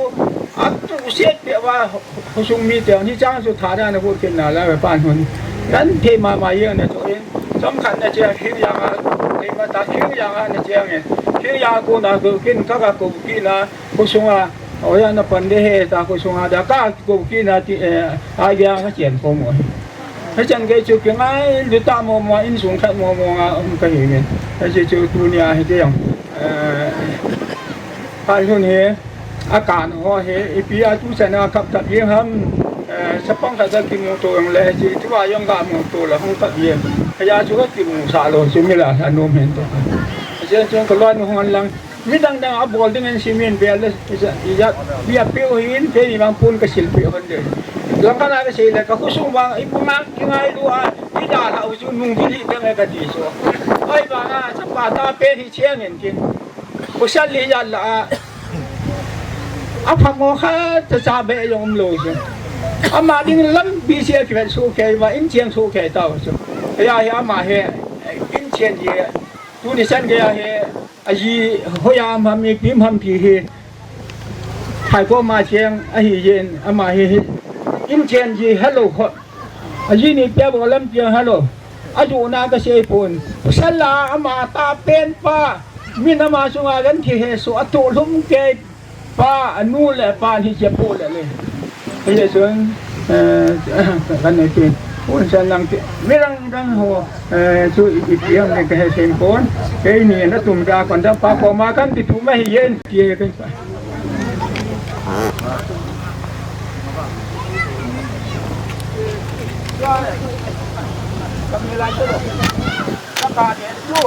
Atu set pe va hou sung mi te ni chang chu tha da na ko ken na la ve pan hun. Kan thei mama ye na chu in. Chom khat na che khing yang a. Ei ma ta khing yang a na che nge. Khing yang a kona ko ken ka ka ko ki na. Hou sung a. Oya na pan de he ta hou sung a da ka ko ki na ti, eh, a ya ka chen ko mo. Hichan gei chu kingailut tah mo mo, insung khat mo mo a um ka hi nge. Hiche chu tunia hi te jong. Eh, ka lhun hi, akan ho hi, ipi a tu chan a kap kap jeng ham. Eh, chapang khat ka kimu to jong le, hiche tua jong kamu to le hung kap jeng. Hia chu ka kimu sa lou, chu mi la sa nom hen to. Hiche chu ka loi nu hung an lang. Midang dang abol ding in simin bel le, ija, ija, bia piu hin, keini vang pun ka sil piu hon de. Langkhat a ka sei le, ka khosung vang, i pung a, kingailu a, i da la u chu nung vil hi dang e ka ti chu. Oi vang a, chapa ta pen hi chiang in kin. Pasal hi ja la a. Apha mo kha, cha cha be jong um lou chu. Ama ding lampi sia kivet su kei va, in chiang su kei tau chu. Hia hi ama hi, in chiang hi. Tuni chan gei a hi, aji hoiya ham, ipi ham ti hi. Phai ko ma cheng ahi jin, ama hi hi. In chen ji hello ho. Aji ni pia bo lam pia hello. Aju na ka sei pon. Sala ama ta pen pa. Min ama sunga genthei hesoh atoh lhum kei. Pa, anu le pa hi che po le le. Hiche chun, eh, kan nei tin. Pun san lang ti. Mi dang dang ho, eh, chu i, i piang le ka he sen pon. Keini na tum da kon da pa ko ma kan ti tu ma hi yen ti he kan sa. Ka mi lai chu lo. Ka pa de chu.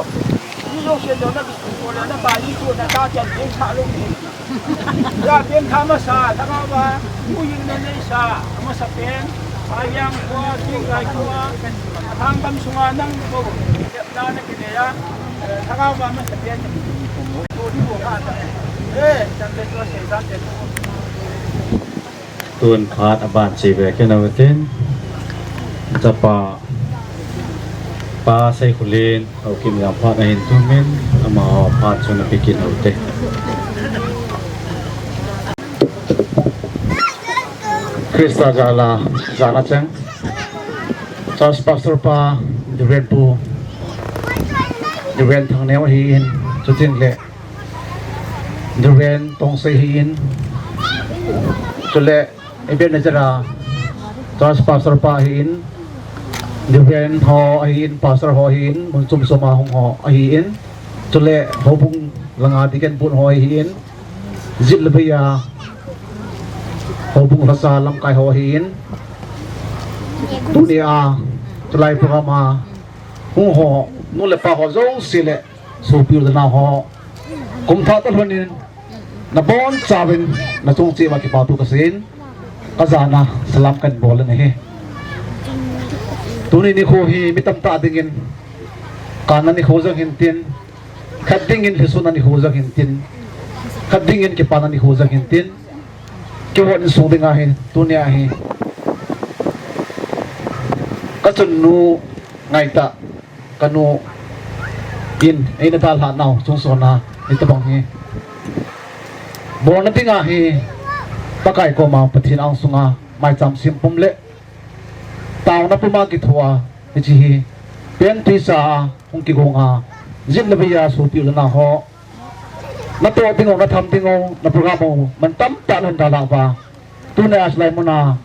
Ni jong sen lo na bi ko le na pa ni chu na ta chen ding sa lo ni. Ya, pengtha masa, lhagao a, mu jing na nei sa, amasa pen, Tun phat aban chi ve kei nau tin, chapa Pa Seikhulin, Haokip jam phat ahin tumin, ama phat chu na pe kit u te. Christa jal a, jana chang. Church Pastor pa, Reverend Pu, Reverend Thangneo ahin, chuting le Reverend Tongsei ahin, chule Ebenezer a Church Pastor pa ahin, Reverend ho ahin, Pastor ho ahin, mun chom chom a hung ho ahin, chule houbung langa deacon bun ho ahin, jit le bei a houbung lhasa lamkai ho ahin, tunia chulai program a hung ho, nu le pa ho jouse le sopi u le nao ho, kum thah tah lhonin nabonchauvin nachung cheh uva kipathu kaseiyin, kajana salam kahin bol in ahi. Tuni nikho hi mi tamtah dingin kanna nikho jong hintin, khat dingin lhisunna nikho jong hintin, khat dingin kipana nikho jong hintin, keiho insung dinga hi tunia hi kachunnu ngaitah kanu in eina dalhah nau chungchon a hitobang hi bolna dinga hi Pakai koma Pathen angsunga maicham sempum le taona puma kithoa hiche hi pentwi cha a hung kigonga jit le bei a sopi u le nao ho, natoh ding u, natham ding u, na program u man tamtah nahin dalhah uva, tunia chulai muna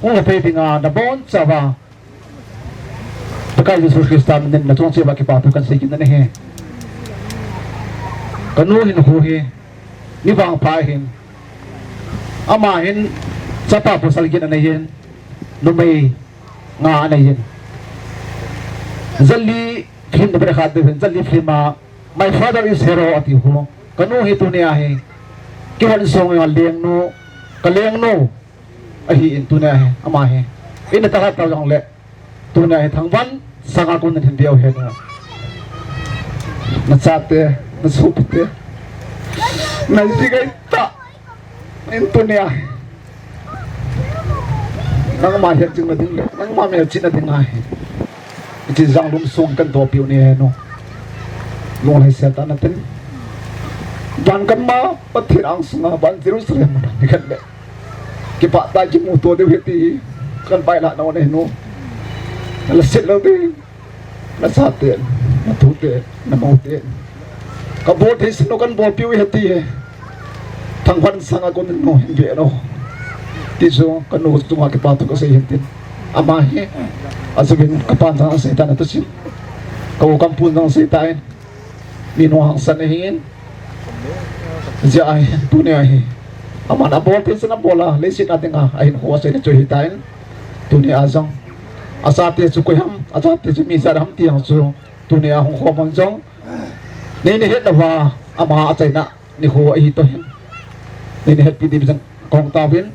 hung lha thei dinga nabonchauva Pakai Jesu Christa minin nachung cheh uva kipathu kahin sei kit in ahi. Kanu hinkho hi mi vangpha ahin, ama hin chapa pasal get aneiyin, numei nga aneiyin, jali film numei khat ding hin, jali film a My Father is Hero ati u, kanu hi tunia hi keiho insung a lengnu, kalengnu ahin tunia hi ama hi eina dalhah tau jongle tunia hi thangvah sanga kon in hin veu hen u, nachate, nasopite, naji ngaitah in tunia hi nangma hetchetna ding le nangma melchihna ding ahi. Hiche jang lum sung kahin dohpiu ni henu, lunglhaisel tah natin, van kanma Pathen angsunga van Jerusalem a nikhat le kipah tah a kimuto diu ahi ti kahin bailhah nau ahi nu. Nalhaset lou ding, nachaten, natuten, namouten kabol thei sah u kahin bolpiu ahi ti hi thangvah sanga kon in nu hin ve nu ti chu kanu chunga kipathu kasei hintin, ama hi ajouvin kapan jong aseitan, atusim ka u kampun jong aseitan, minu hangsan ahin, hijeh a hi tunia hi aman abol thei sah a abol a, leiset a dinga ahinkho aseina chu ahitan, tunia jong achate chu koiham, achate chu mi ijat ham ti jong chu tunia hung khom hon jong neina hetnauva ama achaina nikho ahi toh hin, neina hetpi diuvin jong kahung tauvin,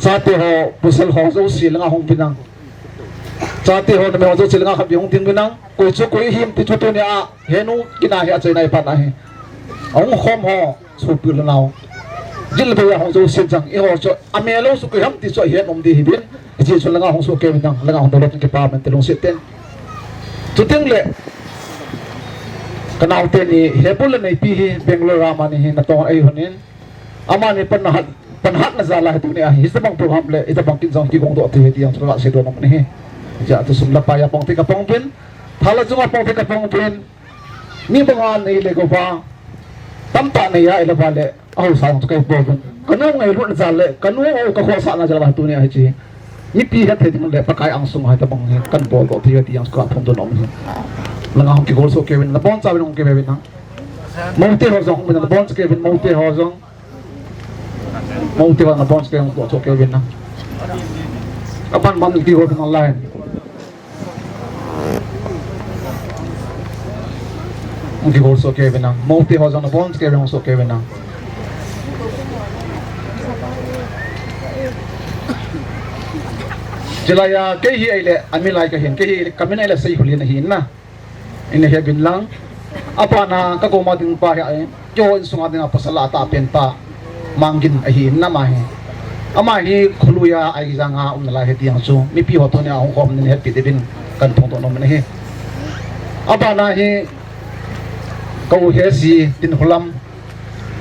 chate ho, pasal ho jouse langa hung uvin lang, chate ho, numei ho jouse langa khatvei hung ding uvin lang, koi chu koi ahim ti chu tunia henu kina hi achaina ipan ahi. Ahung khom ho sopi u le nao, jit le bei a hung jouse jong eiho chu amelou chu koiham ti chu ahet nom ding ahiuvin, hiche chu langa hung sohkei uvin lang, langa hung doulou tin kipa umin ti lungset ten. Chuteng le kanaote ni, Hebul le Neipi hi Bangalore a amani hi natong ahi lhonin, amani panhat, panhatna jal a hi tunia hi hitobang program le hitobang kin jong kigongdoh thei ahi ti jong chu kaseidoh nom ahi. Hijeh a chu sum le pai a pang thei kapang uvin, tha le jung a pang thei kapang uvin, mi banga nei le gouva tamtah nei a, ahilou vale ahaosa jong chu kahin bol uvin, kanu ngailutna jal le kanu kakhohsahna jal a tunia hiche mipi hetthei ding le Pakai angsunga hitobang hi kahin boldoh thei ahi ti jong chu kaphongdoh nom ahi. Langa hung kigol sohkei uvin, nabonchauvin hung kive uvin lang. Moute ho jong hung uvin, nabonchauvin, moute ho jong, moute ho nabonchauvin hung sohkei uvin lang. Aban ban kigol uvin online. Hung kigol sohkei uvin lang. Moute ho jong nabonchauvin hung sohkei uvin lang. Hilaiya kei hi ahile, ami lai kahin, kei hi ahile, kamin ahile Seihulin ahin na. Ina hebin lang. Abana kakou ma ding pa hi, keiho insunga dinga pasal a tahpen pa Manggin ahin na ama hi. Ama hi Khuluiya Aijang a umna lai ahi ti jong chu mipi ho tunia hung khom nin hetpi diuvin kahin phongdoh nom in ahi. Abana hi ka u Hesi Tinhulam,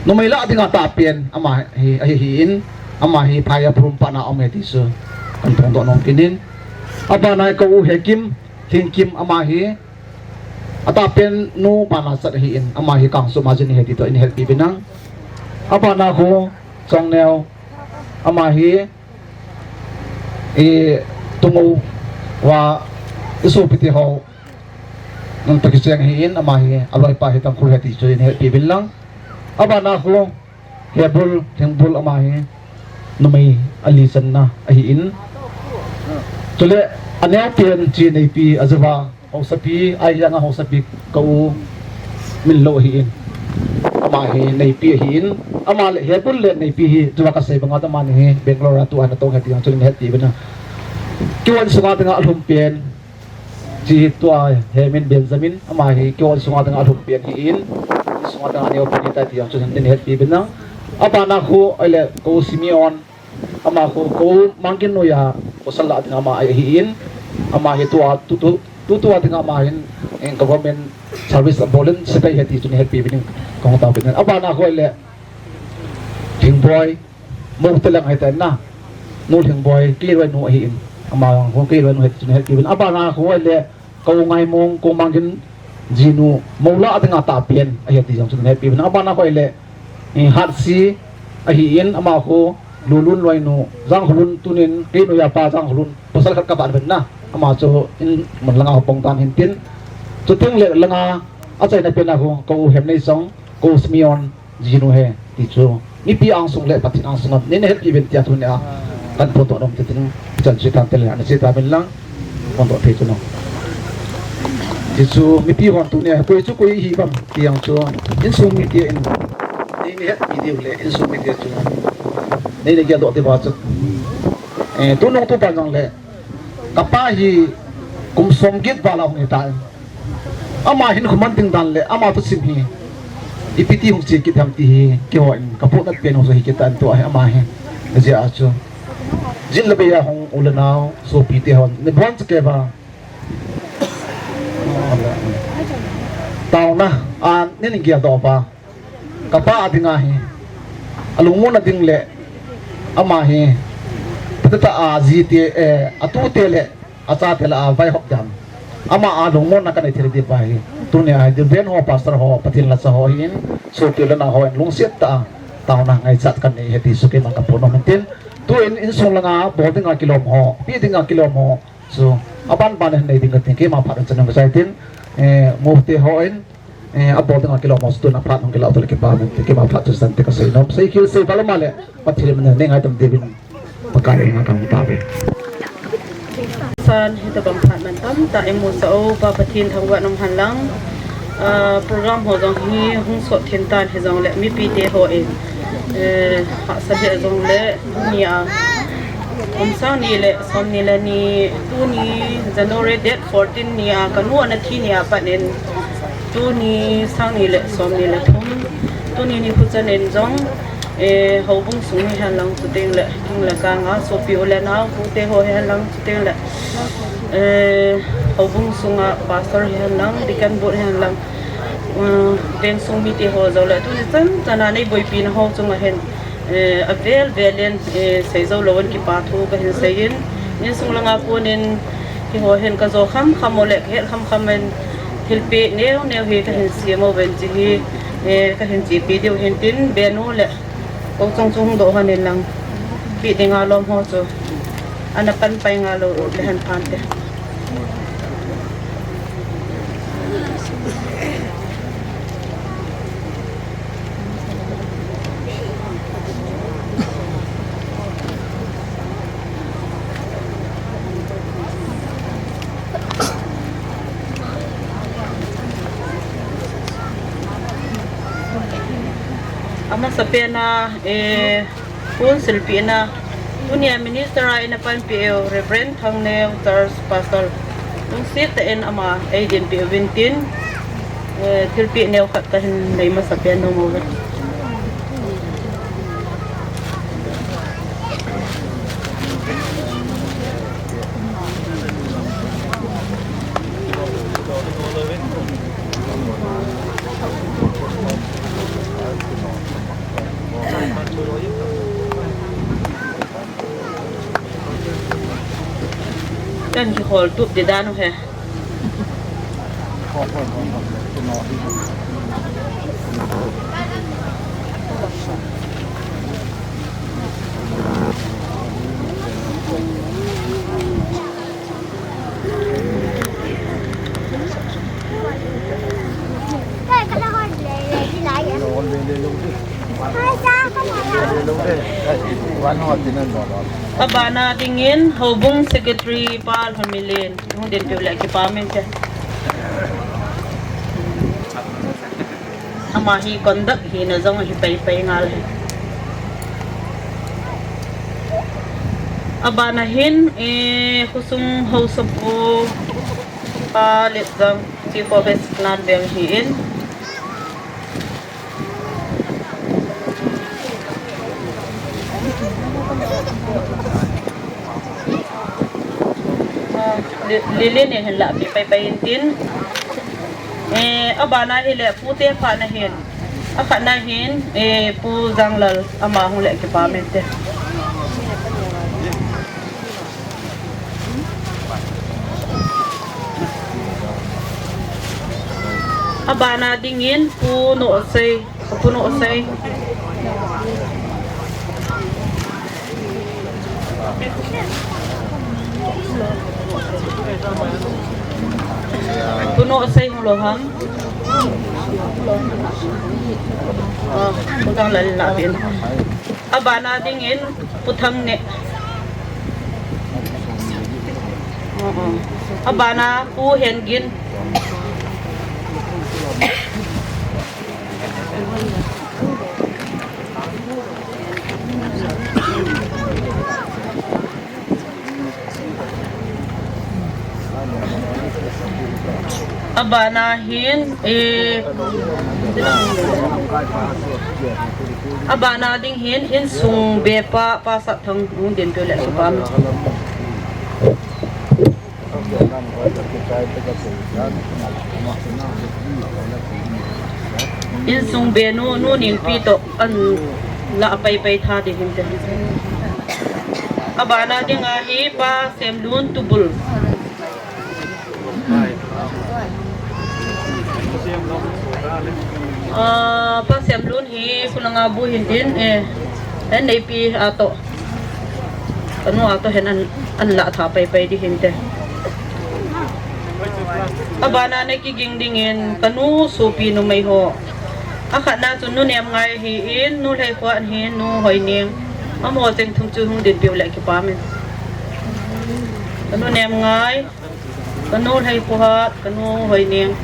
numei lah dinga tahpen ama hi ahi, ahin, ama hi Phaiya Phurum pat na um ahi ti chu kahin phongdoh nom kit in. Abana hi ka u Hekim, Lhingkim, ama hi atahpen nu bana chat ahin, ama hi Kangsom a jin ahi ti toh in hetpi uvin lang. Abana khu Chongneo, ama hi i Tungou va i sopite ho nung toh kicheng ahin, ama hi aloipa hi Tangkhul ahi ti chu in hetpi uvin lang. Abana khu Hebul, Thingbul, ama hi numei ali channa ahin. Chule aneopen chu Neipi, ajuva Hausapi, Aijang a Hausapi ka u Minlou ahin. Ama hi Neipi ahin. Ama le Hebul le Neipi hi tua kasei banga amani hi Bangalore a tua ana tong ahi ti jong chu in hetpi uvin lang. Keiho insunga dinga alhumpen chu tua Hemin Benjamin, ama hi keiho insunga dinga alhumpen ahin. Insunga dinga aneopen ahitai ti jong chu in hetpi uvin lang. Abana khu ahile ka u Simeon, ama khu ka u Manggin noiya pasal lah dinga ama ahin. Ama hi tua, tu, tu, tutua dinga ama hin, eh, government service abol in sepai ahi ti chu in hetpi uvin lang, kahung taovin lang. Abana khu ahile Lhingboi, Mou Teleng ahitai na. Nu Lhingboi, Keiloinu ahin. Ama khu Keiloinu ahi ti chu in hetpi uvin lang. Abana khu ahile ka u Ngaimong, ka u Manggin jinu, mou lah dinga tahpen ahi ti jong chu in hetpi uvin lang. Abana khu ahile, eh, Hatsi ahin, ama khu Lulun loinu, Jangkholun, tunin kei noiya pa Jangkholun pasal khat kaban uvin na. Ama chu in mun langa hung pang tan ahin tin. Chuteng le langa achaina pen a khu ka u Hemneichong, ka u Simeon jinu ahi ti chu mipi angsung le Pathen angsunga in hetpi uvin tia tunia kahin phongdoh nom kit in, chan chu tante le ana che tauvin lang, phongdoh thei chu nang. Ti chu mipi hon tunia koi chu koi ihi uvem ti jong chu insung mite in neina hetpi diu le insung mite chu neina geldoh diuva chu, eh, tunung tupan jong le kapa hi kum som get val a hung hitan. Ama hinkho man ding dan le ama thusim hi ipi ti hung che kit ham ti hi keiho in kapohnat pen u chu hi kit tan tua hi ama hi. Ajeh chu jin le bei a hung u le nao sopite hon nabonchauva taona a neina geldoh uva, kapa a dinga hi alungmonna ding le ama hi phatah a jite, eh, atute le achate lah a vaihop dan, ama a lungmonna kanei thei diuva hi tunia hi deacon ho, pastor ho, Pathen lhacha ho hin, sopi le nao hon lungset tah a taona ngaichat kanei ahi ti chu keima kaphong nom in tin. Tuin insung langa bol dinga kilom ho, pe dinga kilom ho chu aban ban hin nei ding katin, keima phat in chan nung kasei tin, eh, Moute hon, eh, abol dinga kilom ho chu tuna phat hung kilah u tole kipa um in tin, keima phat chu chante kasei nom. Seikhel sei val um le Pathen in nei ngai tam diuvin Pakai henga kahung tauve. San, hitobang phat mantam tah imusah uva Pathen thangvah in um hen lang. Ah, program ho jong hi hung sot thim tan hijongle mipite hon, eh, hahsa lheh jongle tunia kum sang ni le som ni le ni, tuni January date fourteen nia kanu ana thi nia pat in tuni sang ni le som ni le thum, tuni nikho chan in jong, eh, houbung sung hi hen lang chuteng le king le kang a sopi u le nao pute ho hi hen lang chuteng le, eh, houbung sunga pastor hi hen lang, deacon board hi hen lang, eh, veng sung mite ho jouse le tuni chan chan a nei boipi na ho chunga hin, eh, avel vel in, eh, sei jou louvin kipa thu kahin sei in, insung langa kon in keiho hin kajo kham kham u le kahet kham kham in thilpeh neo neo hi kahin sem uvin ti hi, eh, kahin chepi diu hin tin, benu le Kou chong chu hung doh hon in lang. Kiding a lom ho chu ana pan pai ngal lou u le hen phan te. Amasapen a, eh, pon silpeh na, Tunia minister a eina panpeh u Reverend Thangneo, Church Pastor, lungset tah in ama eidinpeh uvin tin, eh, thilpeh neo khat kahin nei masapen nom uve. Kan kihol tup di dan u he. Abana dingin Houbung Secretary Pa Lhonminlen, hung dinpeh u le kipah inte. Ama hi conduct hina jong hi paipai ngal e. Abana hin, eh, khosung haosapu Pa Letjang, Chief of Staff Clan Beng hi in. Ah, Li-, Lily nin hin lahpeh paipai intin. Eh, abana hile pute phatna hin. Akhatna hin, eh, Pu Janglal, ama hung le kipah inte. Abana dingin Pu Nohsei, Pu Nohsei. Pu Nohsei hung lou ham. Ah, Pu Janglal in lahpeh in. Abana dingin Pu Thangneo. Oh, oh. Abana Pu Hengin. Abana hin, eh, abana ding hin, insung bepa, Pa Satthang, hung dinpeh u le kipah. Insung benu, Nu Ningpi toh, ahin lah paipai tha ding hinte. Abana dinga hi Pa Semlun Tubul. Ah, Pa Semlun hi khulanga bu hintin, eh, ahin neipi a toh. Kanu a toh hin ahin, ahin lah tha paipai ding hinte. Abana nei kiging dingin kanu sopi numei ho. Akhatna chu Nu Nemngai ahin, Nu Lheikhuat ahin, Nu Hoining. Amaho cheng thum chu hung dinpeh u le kipah in. Kanu Nemngai, kanu Lheikhuat, kanu Hoining.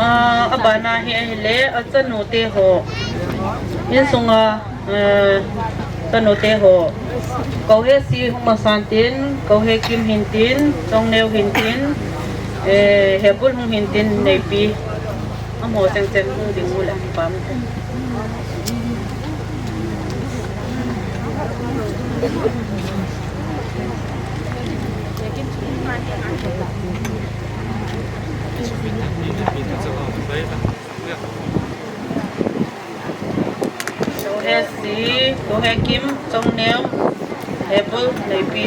Ah, abana hi ahile, achanu te ho. Insunga, eh, chanu te ho. Kouhesi hung masan tin, Kouhekim hintin, Chongneo hintin, eh, Hebul hung hintin, neipi. Amaho cheng cheng hung ding u le kipah inte. Kouhesi, Kouhekim, Chongneo, Hebul, neipi.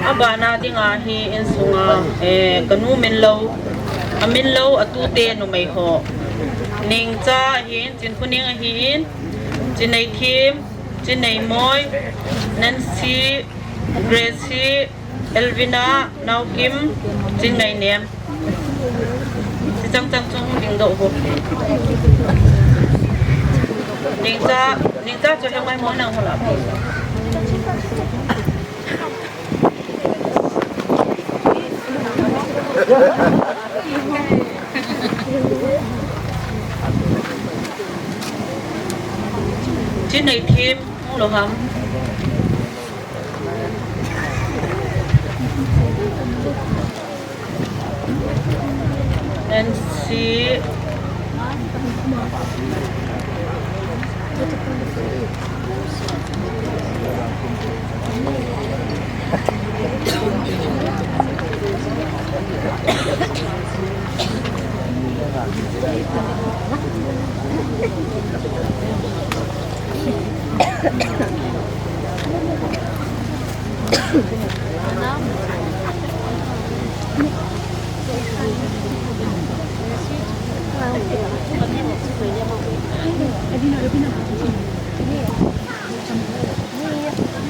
Abana dinga hi insunga, eh, kanu min lou, amin lou, atute numei ho. Ningcha ahin, Chinkhuning ahin, Chinneithim, Chinneimoi, Nancy, Gracie, Elvina, Naokim, Chinngainem. Chi chang chang chu hung dingdoh ho. Ningcha, Ningcha chu hemai mo nang hola. Chinneithim, hung lou ham. N C.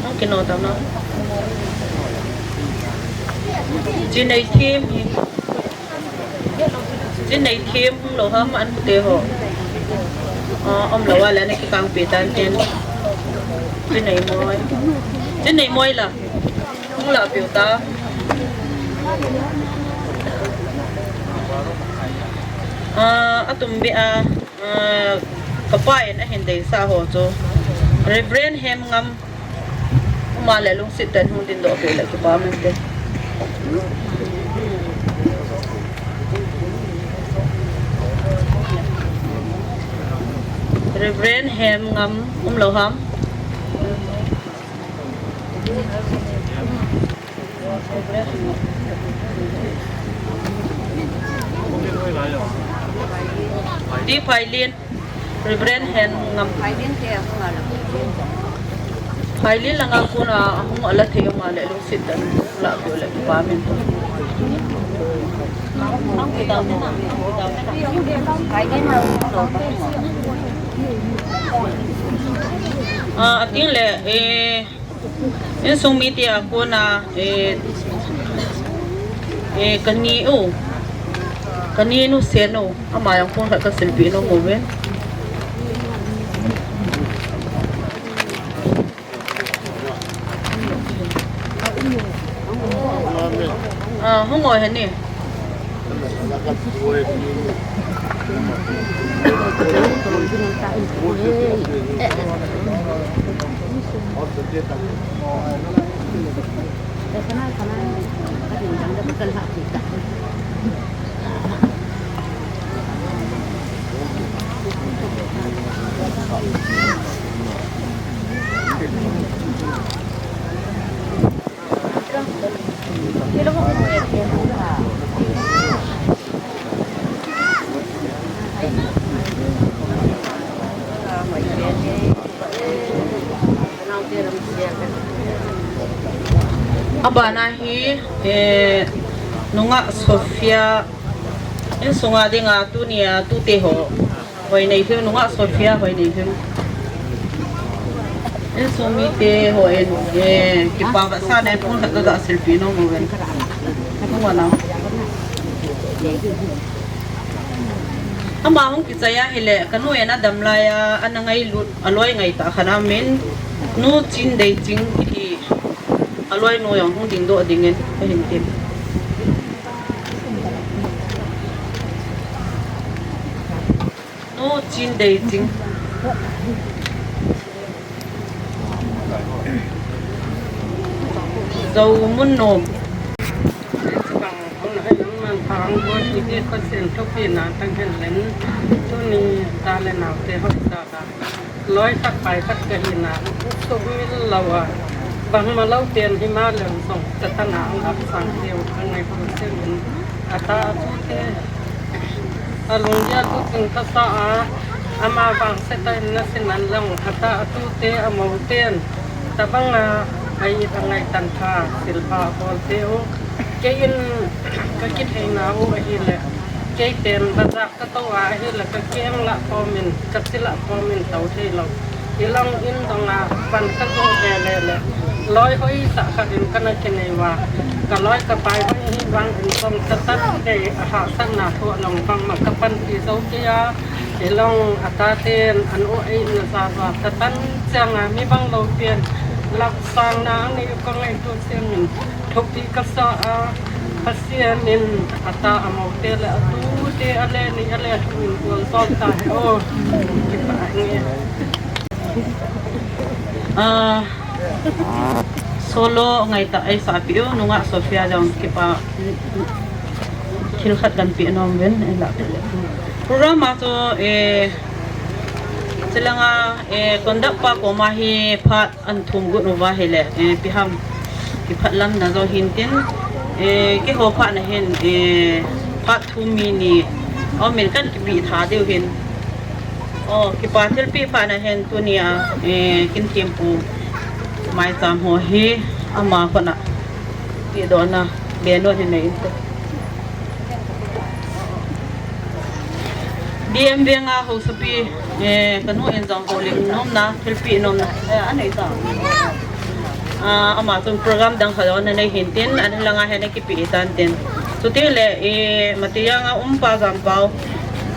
Ang kino tama. Chinneithim hi. Chinneithim hung lou ham an te ho. Ah, um lou a le na kikangpeh tan tin. Chinneimoi. Chinneimoi la. Hung lah peh u ta. Ah, atum beh a, ah, kapa in ahin deisah ho chu. Reverend Hemngam. Um a le lungset tah in hung dingdoh peh le kipa um inte. Reverend Hemngam um lou ham. Ti Phailin, Reverend Hemngam. Phailin langa kona ahung ala thei um a le lungset tah in lah peh u le kipa um inte. Ah, ating le, eh, Insung mite a kona, eh, eh, kani u, kani nu Sen u, ama jong kong khat kasilpeh nom uve. Ah, hung o heni. Abana hi, eh, nungah Sophia, insunga dinga tunia tute ho. Hoinei Him, nungah Sophia Hoinei Him. Insung mite hon, eh, kipa vetsahna in pung khat kaga silpeh nom uve. Pung wana. Ama hung kichai ahile, kanu in adam laiya, ana ngailut, aloi ngaitah khat a min, Nu Chindeijing kiti, aloi nu jong hung dingdoh dingin, kahin tin. Nu Chindeijing. Zomun nom. Loi khat pai khat kahina, sumil lou a. Bangma lou ten hima leng song, Satan a ang ap sang leu, ang ngai pu sen. Ata atute. Alunggel tu ching kasa a, ama vangse tah in nasin nalai, ata atute amou ten, tabang a, ai it angai tan tha, silpha abol teu. Kei in kakithei nau ahile, Kei ten bazar ka tou a, ahile ka keng lah komin, ka chi lah komin tou thei lou. Hilai in dong a, pan ka tou ve le le. Loi hoi tah khat in ka na kinei uva. Ka loi ka pai hoi hi vang in kong ka tan kei a hahsatna thu long bang ma ka panpi jou kei a. Hilai a ta ten an u ei na sa uva ka tan chang a mi bang lou pen. Lap sang na ang i kong ei tu chen min. Thupi ka sa a, Pasian in a ta a mo te le a tu te a le ni a le thu in bol zom ta he o. Kipa nge. Ah, solo ngai ta ei sa pi u nunga Sophia jong kipa thil khat kan pi nom ven ei la. Program a chu, eh, chilanga, eh, conduct pa koma hi phat an thum got uva hile, eh, ipi ham kiphat lam na jo hin tin, eh, keiho phat na hin, eh, phat thum mi ni, o min kan kipi tha deu hin. O, kipa thilpi phat na hin tunia, eh, kin thempu maicham ho hi ama kona pi dona be non hin nei inte. D M veng a hausapi, eh, ka nu in jong houlim nom na, thilpi nom na, eh, a nei ta. Ah, ama chun program dang khat ana nei hin tin, a langa hin ana kipi tan tin. Chuti le, eh, Matiyang a um pa Gampao,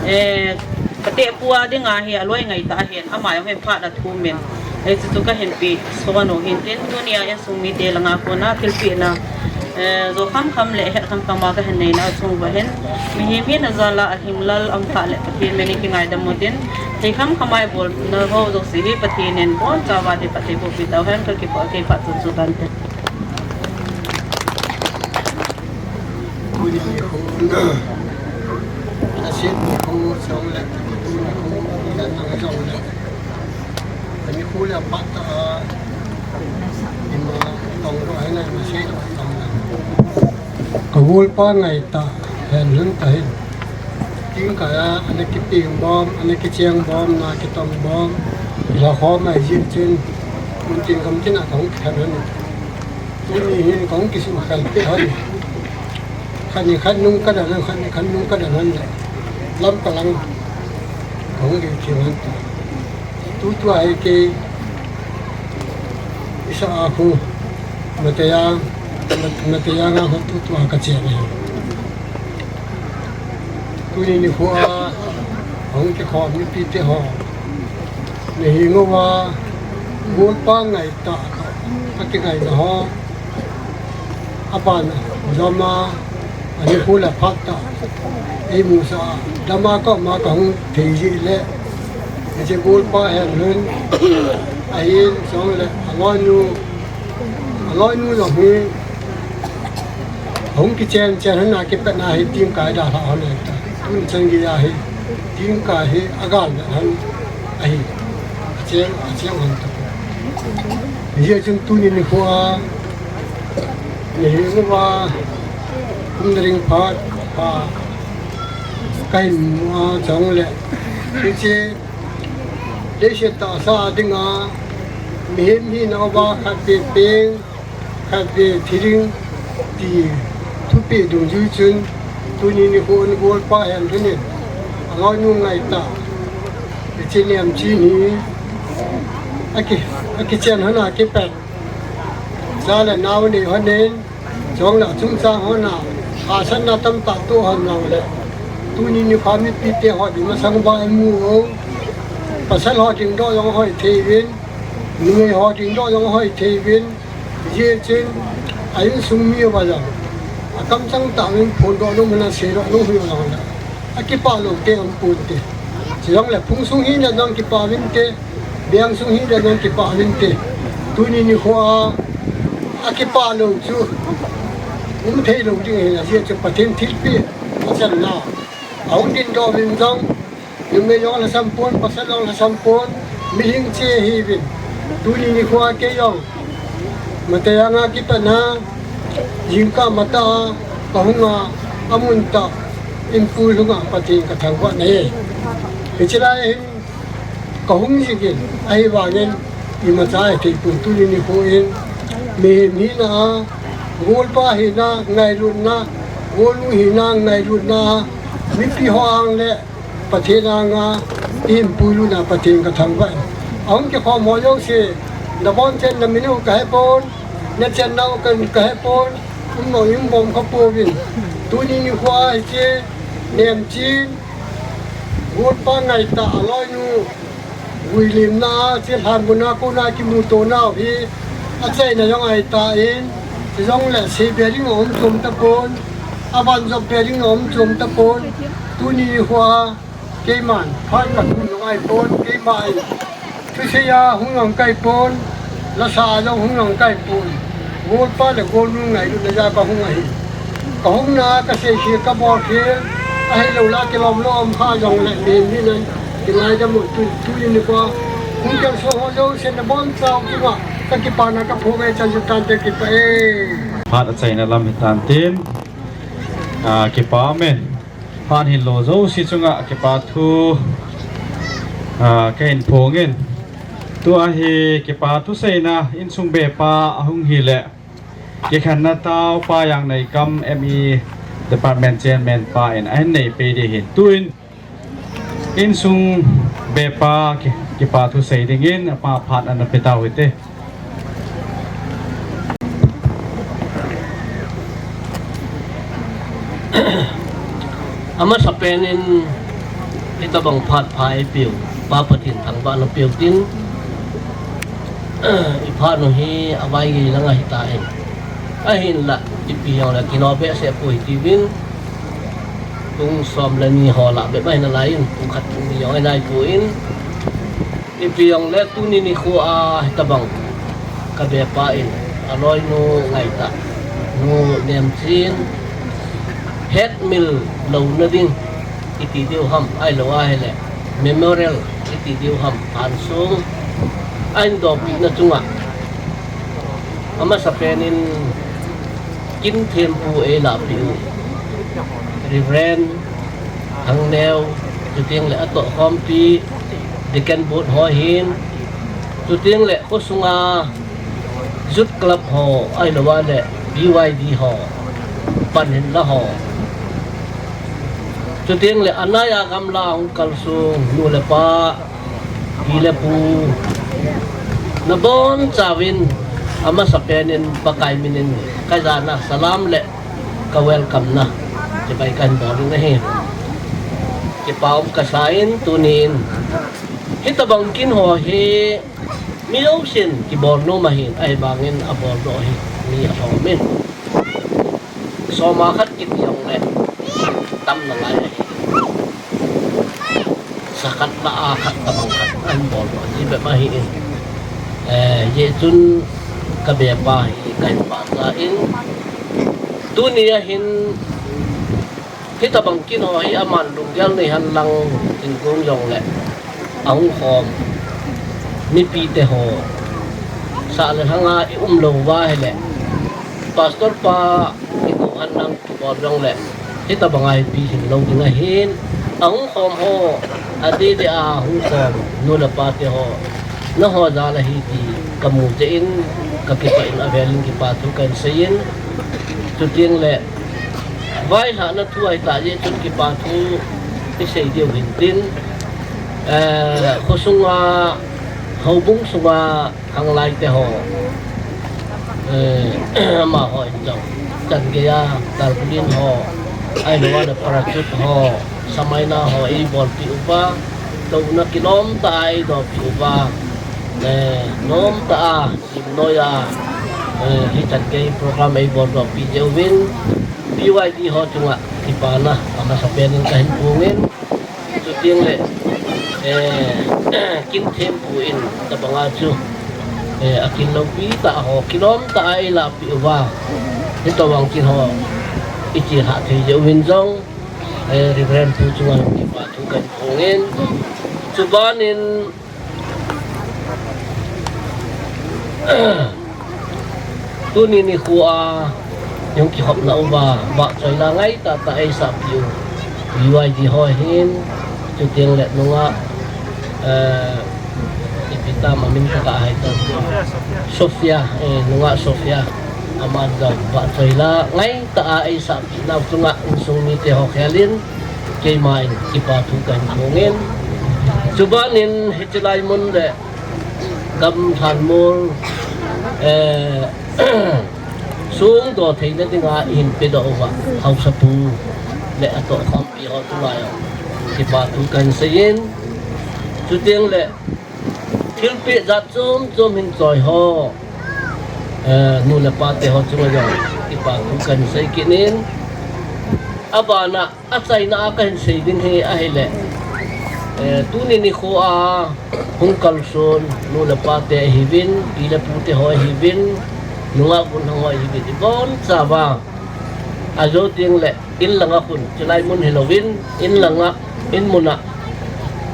eh, ka tepu a ding a hi a loi ngai ta hin, ama jong hin phat a thum in. Ei chu chu ka hin pi, so ano hin tin, tunia insung mite langa kona thilpi na, eh, jo kham kham le het kham kham a ka hin nei na chung uva hin. Mihem hina jal a hinglel um kha le Pathen min in kingaidam u tin. Thei kham kham a i bol na ho jouse hi Pathen in boncha uva ding phatthei boh pi tau hen ka kipa kei phat chun chu tan te. Asin ni khu song le, tu ni khu, na tang song le. Ani khu le pat ta, ima tong ro hai na ma se tong na. Ka gol pa ngai ta, hen lun ta hin. Ting ka ya, ana kipi bom, ana kicheng bom, na kitong bom. La kho mai jin chin. Mun tin kam tin a kong khen han. Tuni hin kong kisu khal pe han. Khat ni khat nung ka dan, khat ni khat nung ka dan han le. Lam ka lang. Kong ki ki han. Tu tu ai ke. Isa a khu. Mataya. Mataya nga khu tu tu a ka che ni. Tuni ni khu a. Kong ki khu mi pi te ho. Ni hi ngo wa. Gol pa ngai ta. A ki ngai na ho. Aban, dama, ani khu le phat ta. Ei mu sa, dama ka ma ka hung thei ji le. Ei che gol pa hen lun. Ahin song le, a loi nu. A loi nu lo hi. Hung kichen chen han a kipet na hi ting kai da ha han le ta. Tun chen gi ya hi. Ting kai hi a gal le han. Ahi. A chen, a chen han ta. Ye chun tuni ni khu a. Ni hi uva, kum na ring phat, pha, ka hin mu a chong le. Hiche, leiset tahsa dinga, mihem hina uva khat ve peng, khat ve thiring, ti thupeh dungjui chun, tuni ni khu un gol pa hen lun in, a loi nu ngai ta. Hiche niam chin hi, a ki, a kichen hon a kipat. Cha le nao nei hon in, chong le chungchang hon a, hahsatna tamtah toh hon jong le. Tuni nikho mipi te ho ding masang uva i mu u. Pasal ho ding doh jong hoi thei uvin, numei ho ding doh jong hoi thei uvin, hijeh chun a insung mi uva jong, a kamchang tah uvin phondoh nom, ana seidoh nom hi jong le. A kipah lou te um pon te. Chujong le phung sung hina jong kipah uvin te. Veng sung hina jong kipah uvin te. Tuni nikho a, a kipah lou chu um thei lou ding ahi, ajeh chu Pathen thilpeh a channa. A hung dingdoh uvin jong, numei jong lhasam pon, pasal jong lhasam pon, mihem che ahi uvin. Tuni nikho a kei jong Matayang a kipat na, jingkah matah a, ka hung a, a mun tah, in pui lhung a Pathen ka thangvah na e. Hiche lai a hin, ka hung jing in, ahivangin, imacha hithei pon tuni nikho in, mihem hina a, golpa hina, ngailutna, golnu hina, ngailutna, Mipi ho ang le Pathen anga ihin puilutna Pathen kathangvah e. Ahung kikhom ho jouse, nabonchauvin namin u kahepon, nachennau kahepon, umnau imbom khapouvin. Tuni nikho a hiche Nemchin, golpa ngaitah aloinu, Guilimna a, Chilhanbuna kona kimuto nau hi, achaina jong ahitan, hijongle seibe ding aum chom tapon, avanjop be ding aum chom tapon, tuni nikho a, keiman, phat kathum jong ahipon, keiman, thusei a hung jong kahipon, lasa a jong hung jong kahipon. Golpa le golnu ngailutna jeh a kahung ahi. Kahungna a kaseikhel, kabolkhel, ahilouleh kilomlou um kha jongle, mihem hina kingaidam u, tu, tuni nikho a hung kalson ho jouse nabonchauvin dinga kakipana kaphong e, chan jutante kipah e. Phat achaina lam hitan tin, ah, kipah e. Phat hinlou jouse chunga kipa thu, ah, kahin phongin. Tua hi kipa thuseina insung bepa ahung hile, kikhenna tao Pa Jangneikam M E Department Chairman pa in ahin neipeh ding ahin. Tuin insung bepa ki, kipa thusei dingin apa phat ana pe tau hite. Amasapen in hitobang phat pha eipeu, Pa Pathen thangvahna peu tin, iphat u hi avaigei lang ahitan. Ahinla, ipi jongle kino behseh poi tiuvin, pung som le ni ho lah bep ahi nalaiyin, pung khat pung ni jong ahi naipon, ipi jongle tuni nikho a hitobang kabepa in, aloinu ngaitah nu Nemchin, hetmil louna ding iti diu ham, ahilou ahile memorial iti diu ham, phansung ahin dopina chunga, amasapen in kin thempu eilahpeh u Reverend Thangneo, chutengle atohkhompi Deacon Board ho hin, chutengle khosunga Youth Club ho, ahilou ahile B Y D ho, panhinla ho, chutengle anaiya gamla hung kalsong nu le pa, pi le pu, nabonchauvin amasapen in Pakai min in kajana salam le ka welcome na chibai kahin bol in ahi. Kipa um kasan, tunin hitobang kin ho hi mi jousen kibol nom ahin, ahivangin aboldoh hi mi aum in. Soma khat kiti jongle tam nalai ahi. Sakhat lah a khat tobang khat ahin boldoh ji bep ahin. Eh, hijeh chun kabepa hi kahin pachat in, tuni ahin hitobang kin ho hi aman lunggel nei henlang, thingkong jongle ahung khom mipite ho, sah le lhanga i umlou uva ahile, Pastor pa ikou henlang kibol jongle, hitobanga ipi hinlou ding ahin, ahung khom ho, adeh deh a hung khom nu le pate ho, nangho jal ahi ti kamu jeh in kakipah in avelin kipa thu kahin seiyin, chutengle vaihahna thu ahitah jeh chun kipa thu isei diu hintin, eh, khosunga, houbung sunga khanglaite ho, eh, amaho in jong, changeiya tarpaulin ho, ahilou le parachute ho, samaina ho eibolpeh uva, touna kilomtah a eidopeh uva, eh, nomtah a, himnoiya, eh, hichan gei program eiboldohpeh jeh uvin, B Y D ho chunga kipana amasapen in kahin phongin, chutengle, eh, kin thempu in tobanga chu, eh, akin loupi tah ho, kilomtah a eilahpeh uva, hitobang kin ho ichelhah thei jeh uvin jong, eh, Reverend pu chunga kipa thu kahin phongin, chubanin, tuni nikho a hung kikhopna uva vahchoila ngaitah tah eisahpeh u B Y D ho hin, chutengle nungah, eh, ipi tam amin kagah hai tam, Sophia, eh, nungah Sophia, aman jong vahchoila ngaitah a eisahpeh nau chunga insung mite ho khelin Keima in kipa thu kahin phongin. Chubanin hiche lai mun le gam lhanmol, eh, sungdoh theina dinga ihin pedoh uva, haosapu le atohkhompi ho chunga jong kipa thu kahin seiyin. Chuteng le thilpeh jat chom chom hin choi ho, eh, nu le pate ho chunga jong kipa thu kahin sei kit in. Abana achaina a kahin sei ding hi ahile, eh, tuni nikho a hung kalson nu le pate ahiuvin, pi le pute ho ahiuvin, nungah gunhang ho ahiuvin, ibonchauva ajou teng le in langa khun, chulai mun hilouvin, in langa, in muna,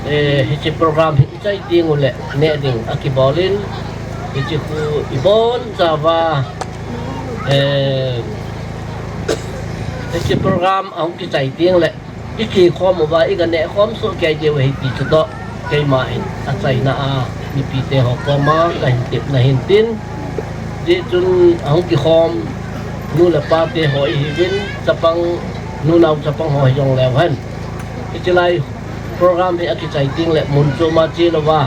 eh, hiche program hi ichai teng ule neh ding akibolin, hiche khu ibonchauva, eh, hiche program ahung kichai teng le ikikhom uva iga nehkhom soh kei diu ahi ti chutoh, keima in achaina a mipite ho koma kahin tepna hintin, hijeh chun ahung kikhom nu le pate ho ihiuvin, chapang, nunao chapang ho hijong leu hen, hiche lai program hi akichai teng le mun choma che louva,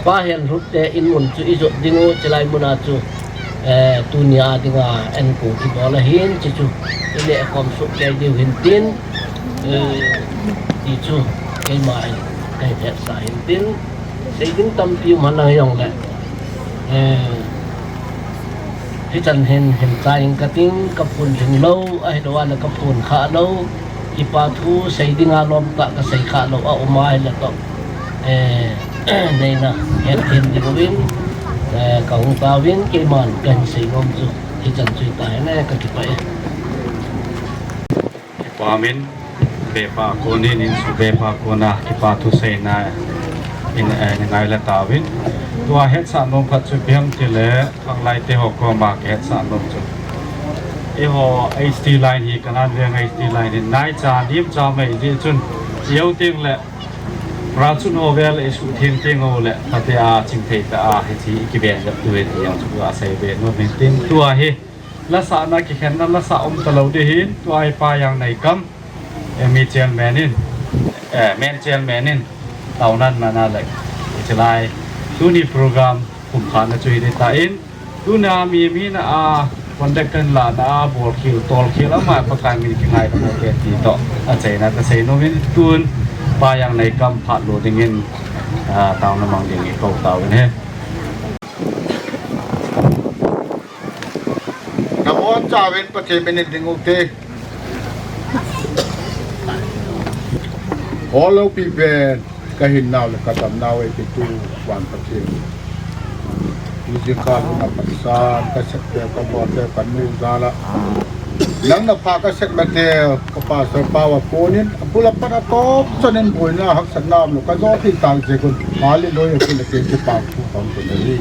Pa Henlhut te in mun chu ijot dingu, chulai muna chu, eh, tunia dinga enkol kibol ahin, hiche chu inehkhom soh kei diu hintin, eh, ti chu keima in kahin hetsah hintin, sei ding tampi um henlang jongle, eh, hichan hin hin chai inge kating, kaphon lhing lou, ahilouleh kaphon khah lou, kipa thu sei dinga lomtah kasei khah lou aum ahile toh, eh, neina hethem diuvin, eh, kahung tauvin, keiman kahin sei nom chu hichan chu hitahen, kakipah e. Kipa umin, vepa konin, insung vepa kona kipa thu seina in, eh, ngai le tauvin. Tua hetsah nom khat chu ipi ham itile, khanglai te ho koma kahetsah nom chu, eiho H T line hi, Kanaan Veng H T line hi naicha nemcha mai jeh chun, ihou teng le ralchun ho vel isuhtheng teng ule phatea chingthei tah a hiche kiven jep diu ahi ti jong chu asei be nom in tin, tua hi lasahna kikhenna lasah um talou ding ahin, tua hi Pa Jangnei Kam, M E chairman in, eh, main chairman in taona ana nei le, hiche lai tuni program khumkhana chu hiding tan, tunia mi, mi na a conduct kan lana a bolkhel, tolkhel ama Pakai min kingaidam u hite ti toh achaina kasei nom in, tun Pa Jangnei Kam phat lou dingin, ah, taona mang ding ikou tauvin ahi. Nabonchauvin Pathen minin ding u hite. Hol loupi pen kahinnau le kadamnau eipehtu van Pathen, tujingkah a hung a patsan kasep teu, kabol teu, kanu jal a, nang napha kasepna teu, ka pastor pau a konin, abul apat a topchan in boina haksatna umlou kajo thei tah jeh un, Hallelujah, kin a kin kipa thu kahin tun ahi.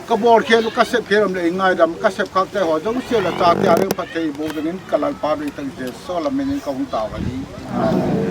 Kabolkhel u, kasepkhel u le, eingaidam, kasep khah teu ho jouse le chate a leng phatthei boh dingin ka Lalpa dei tah Jesu min in kahung tao ahi.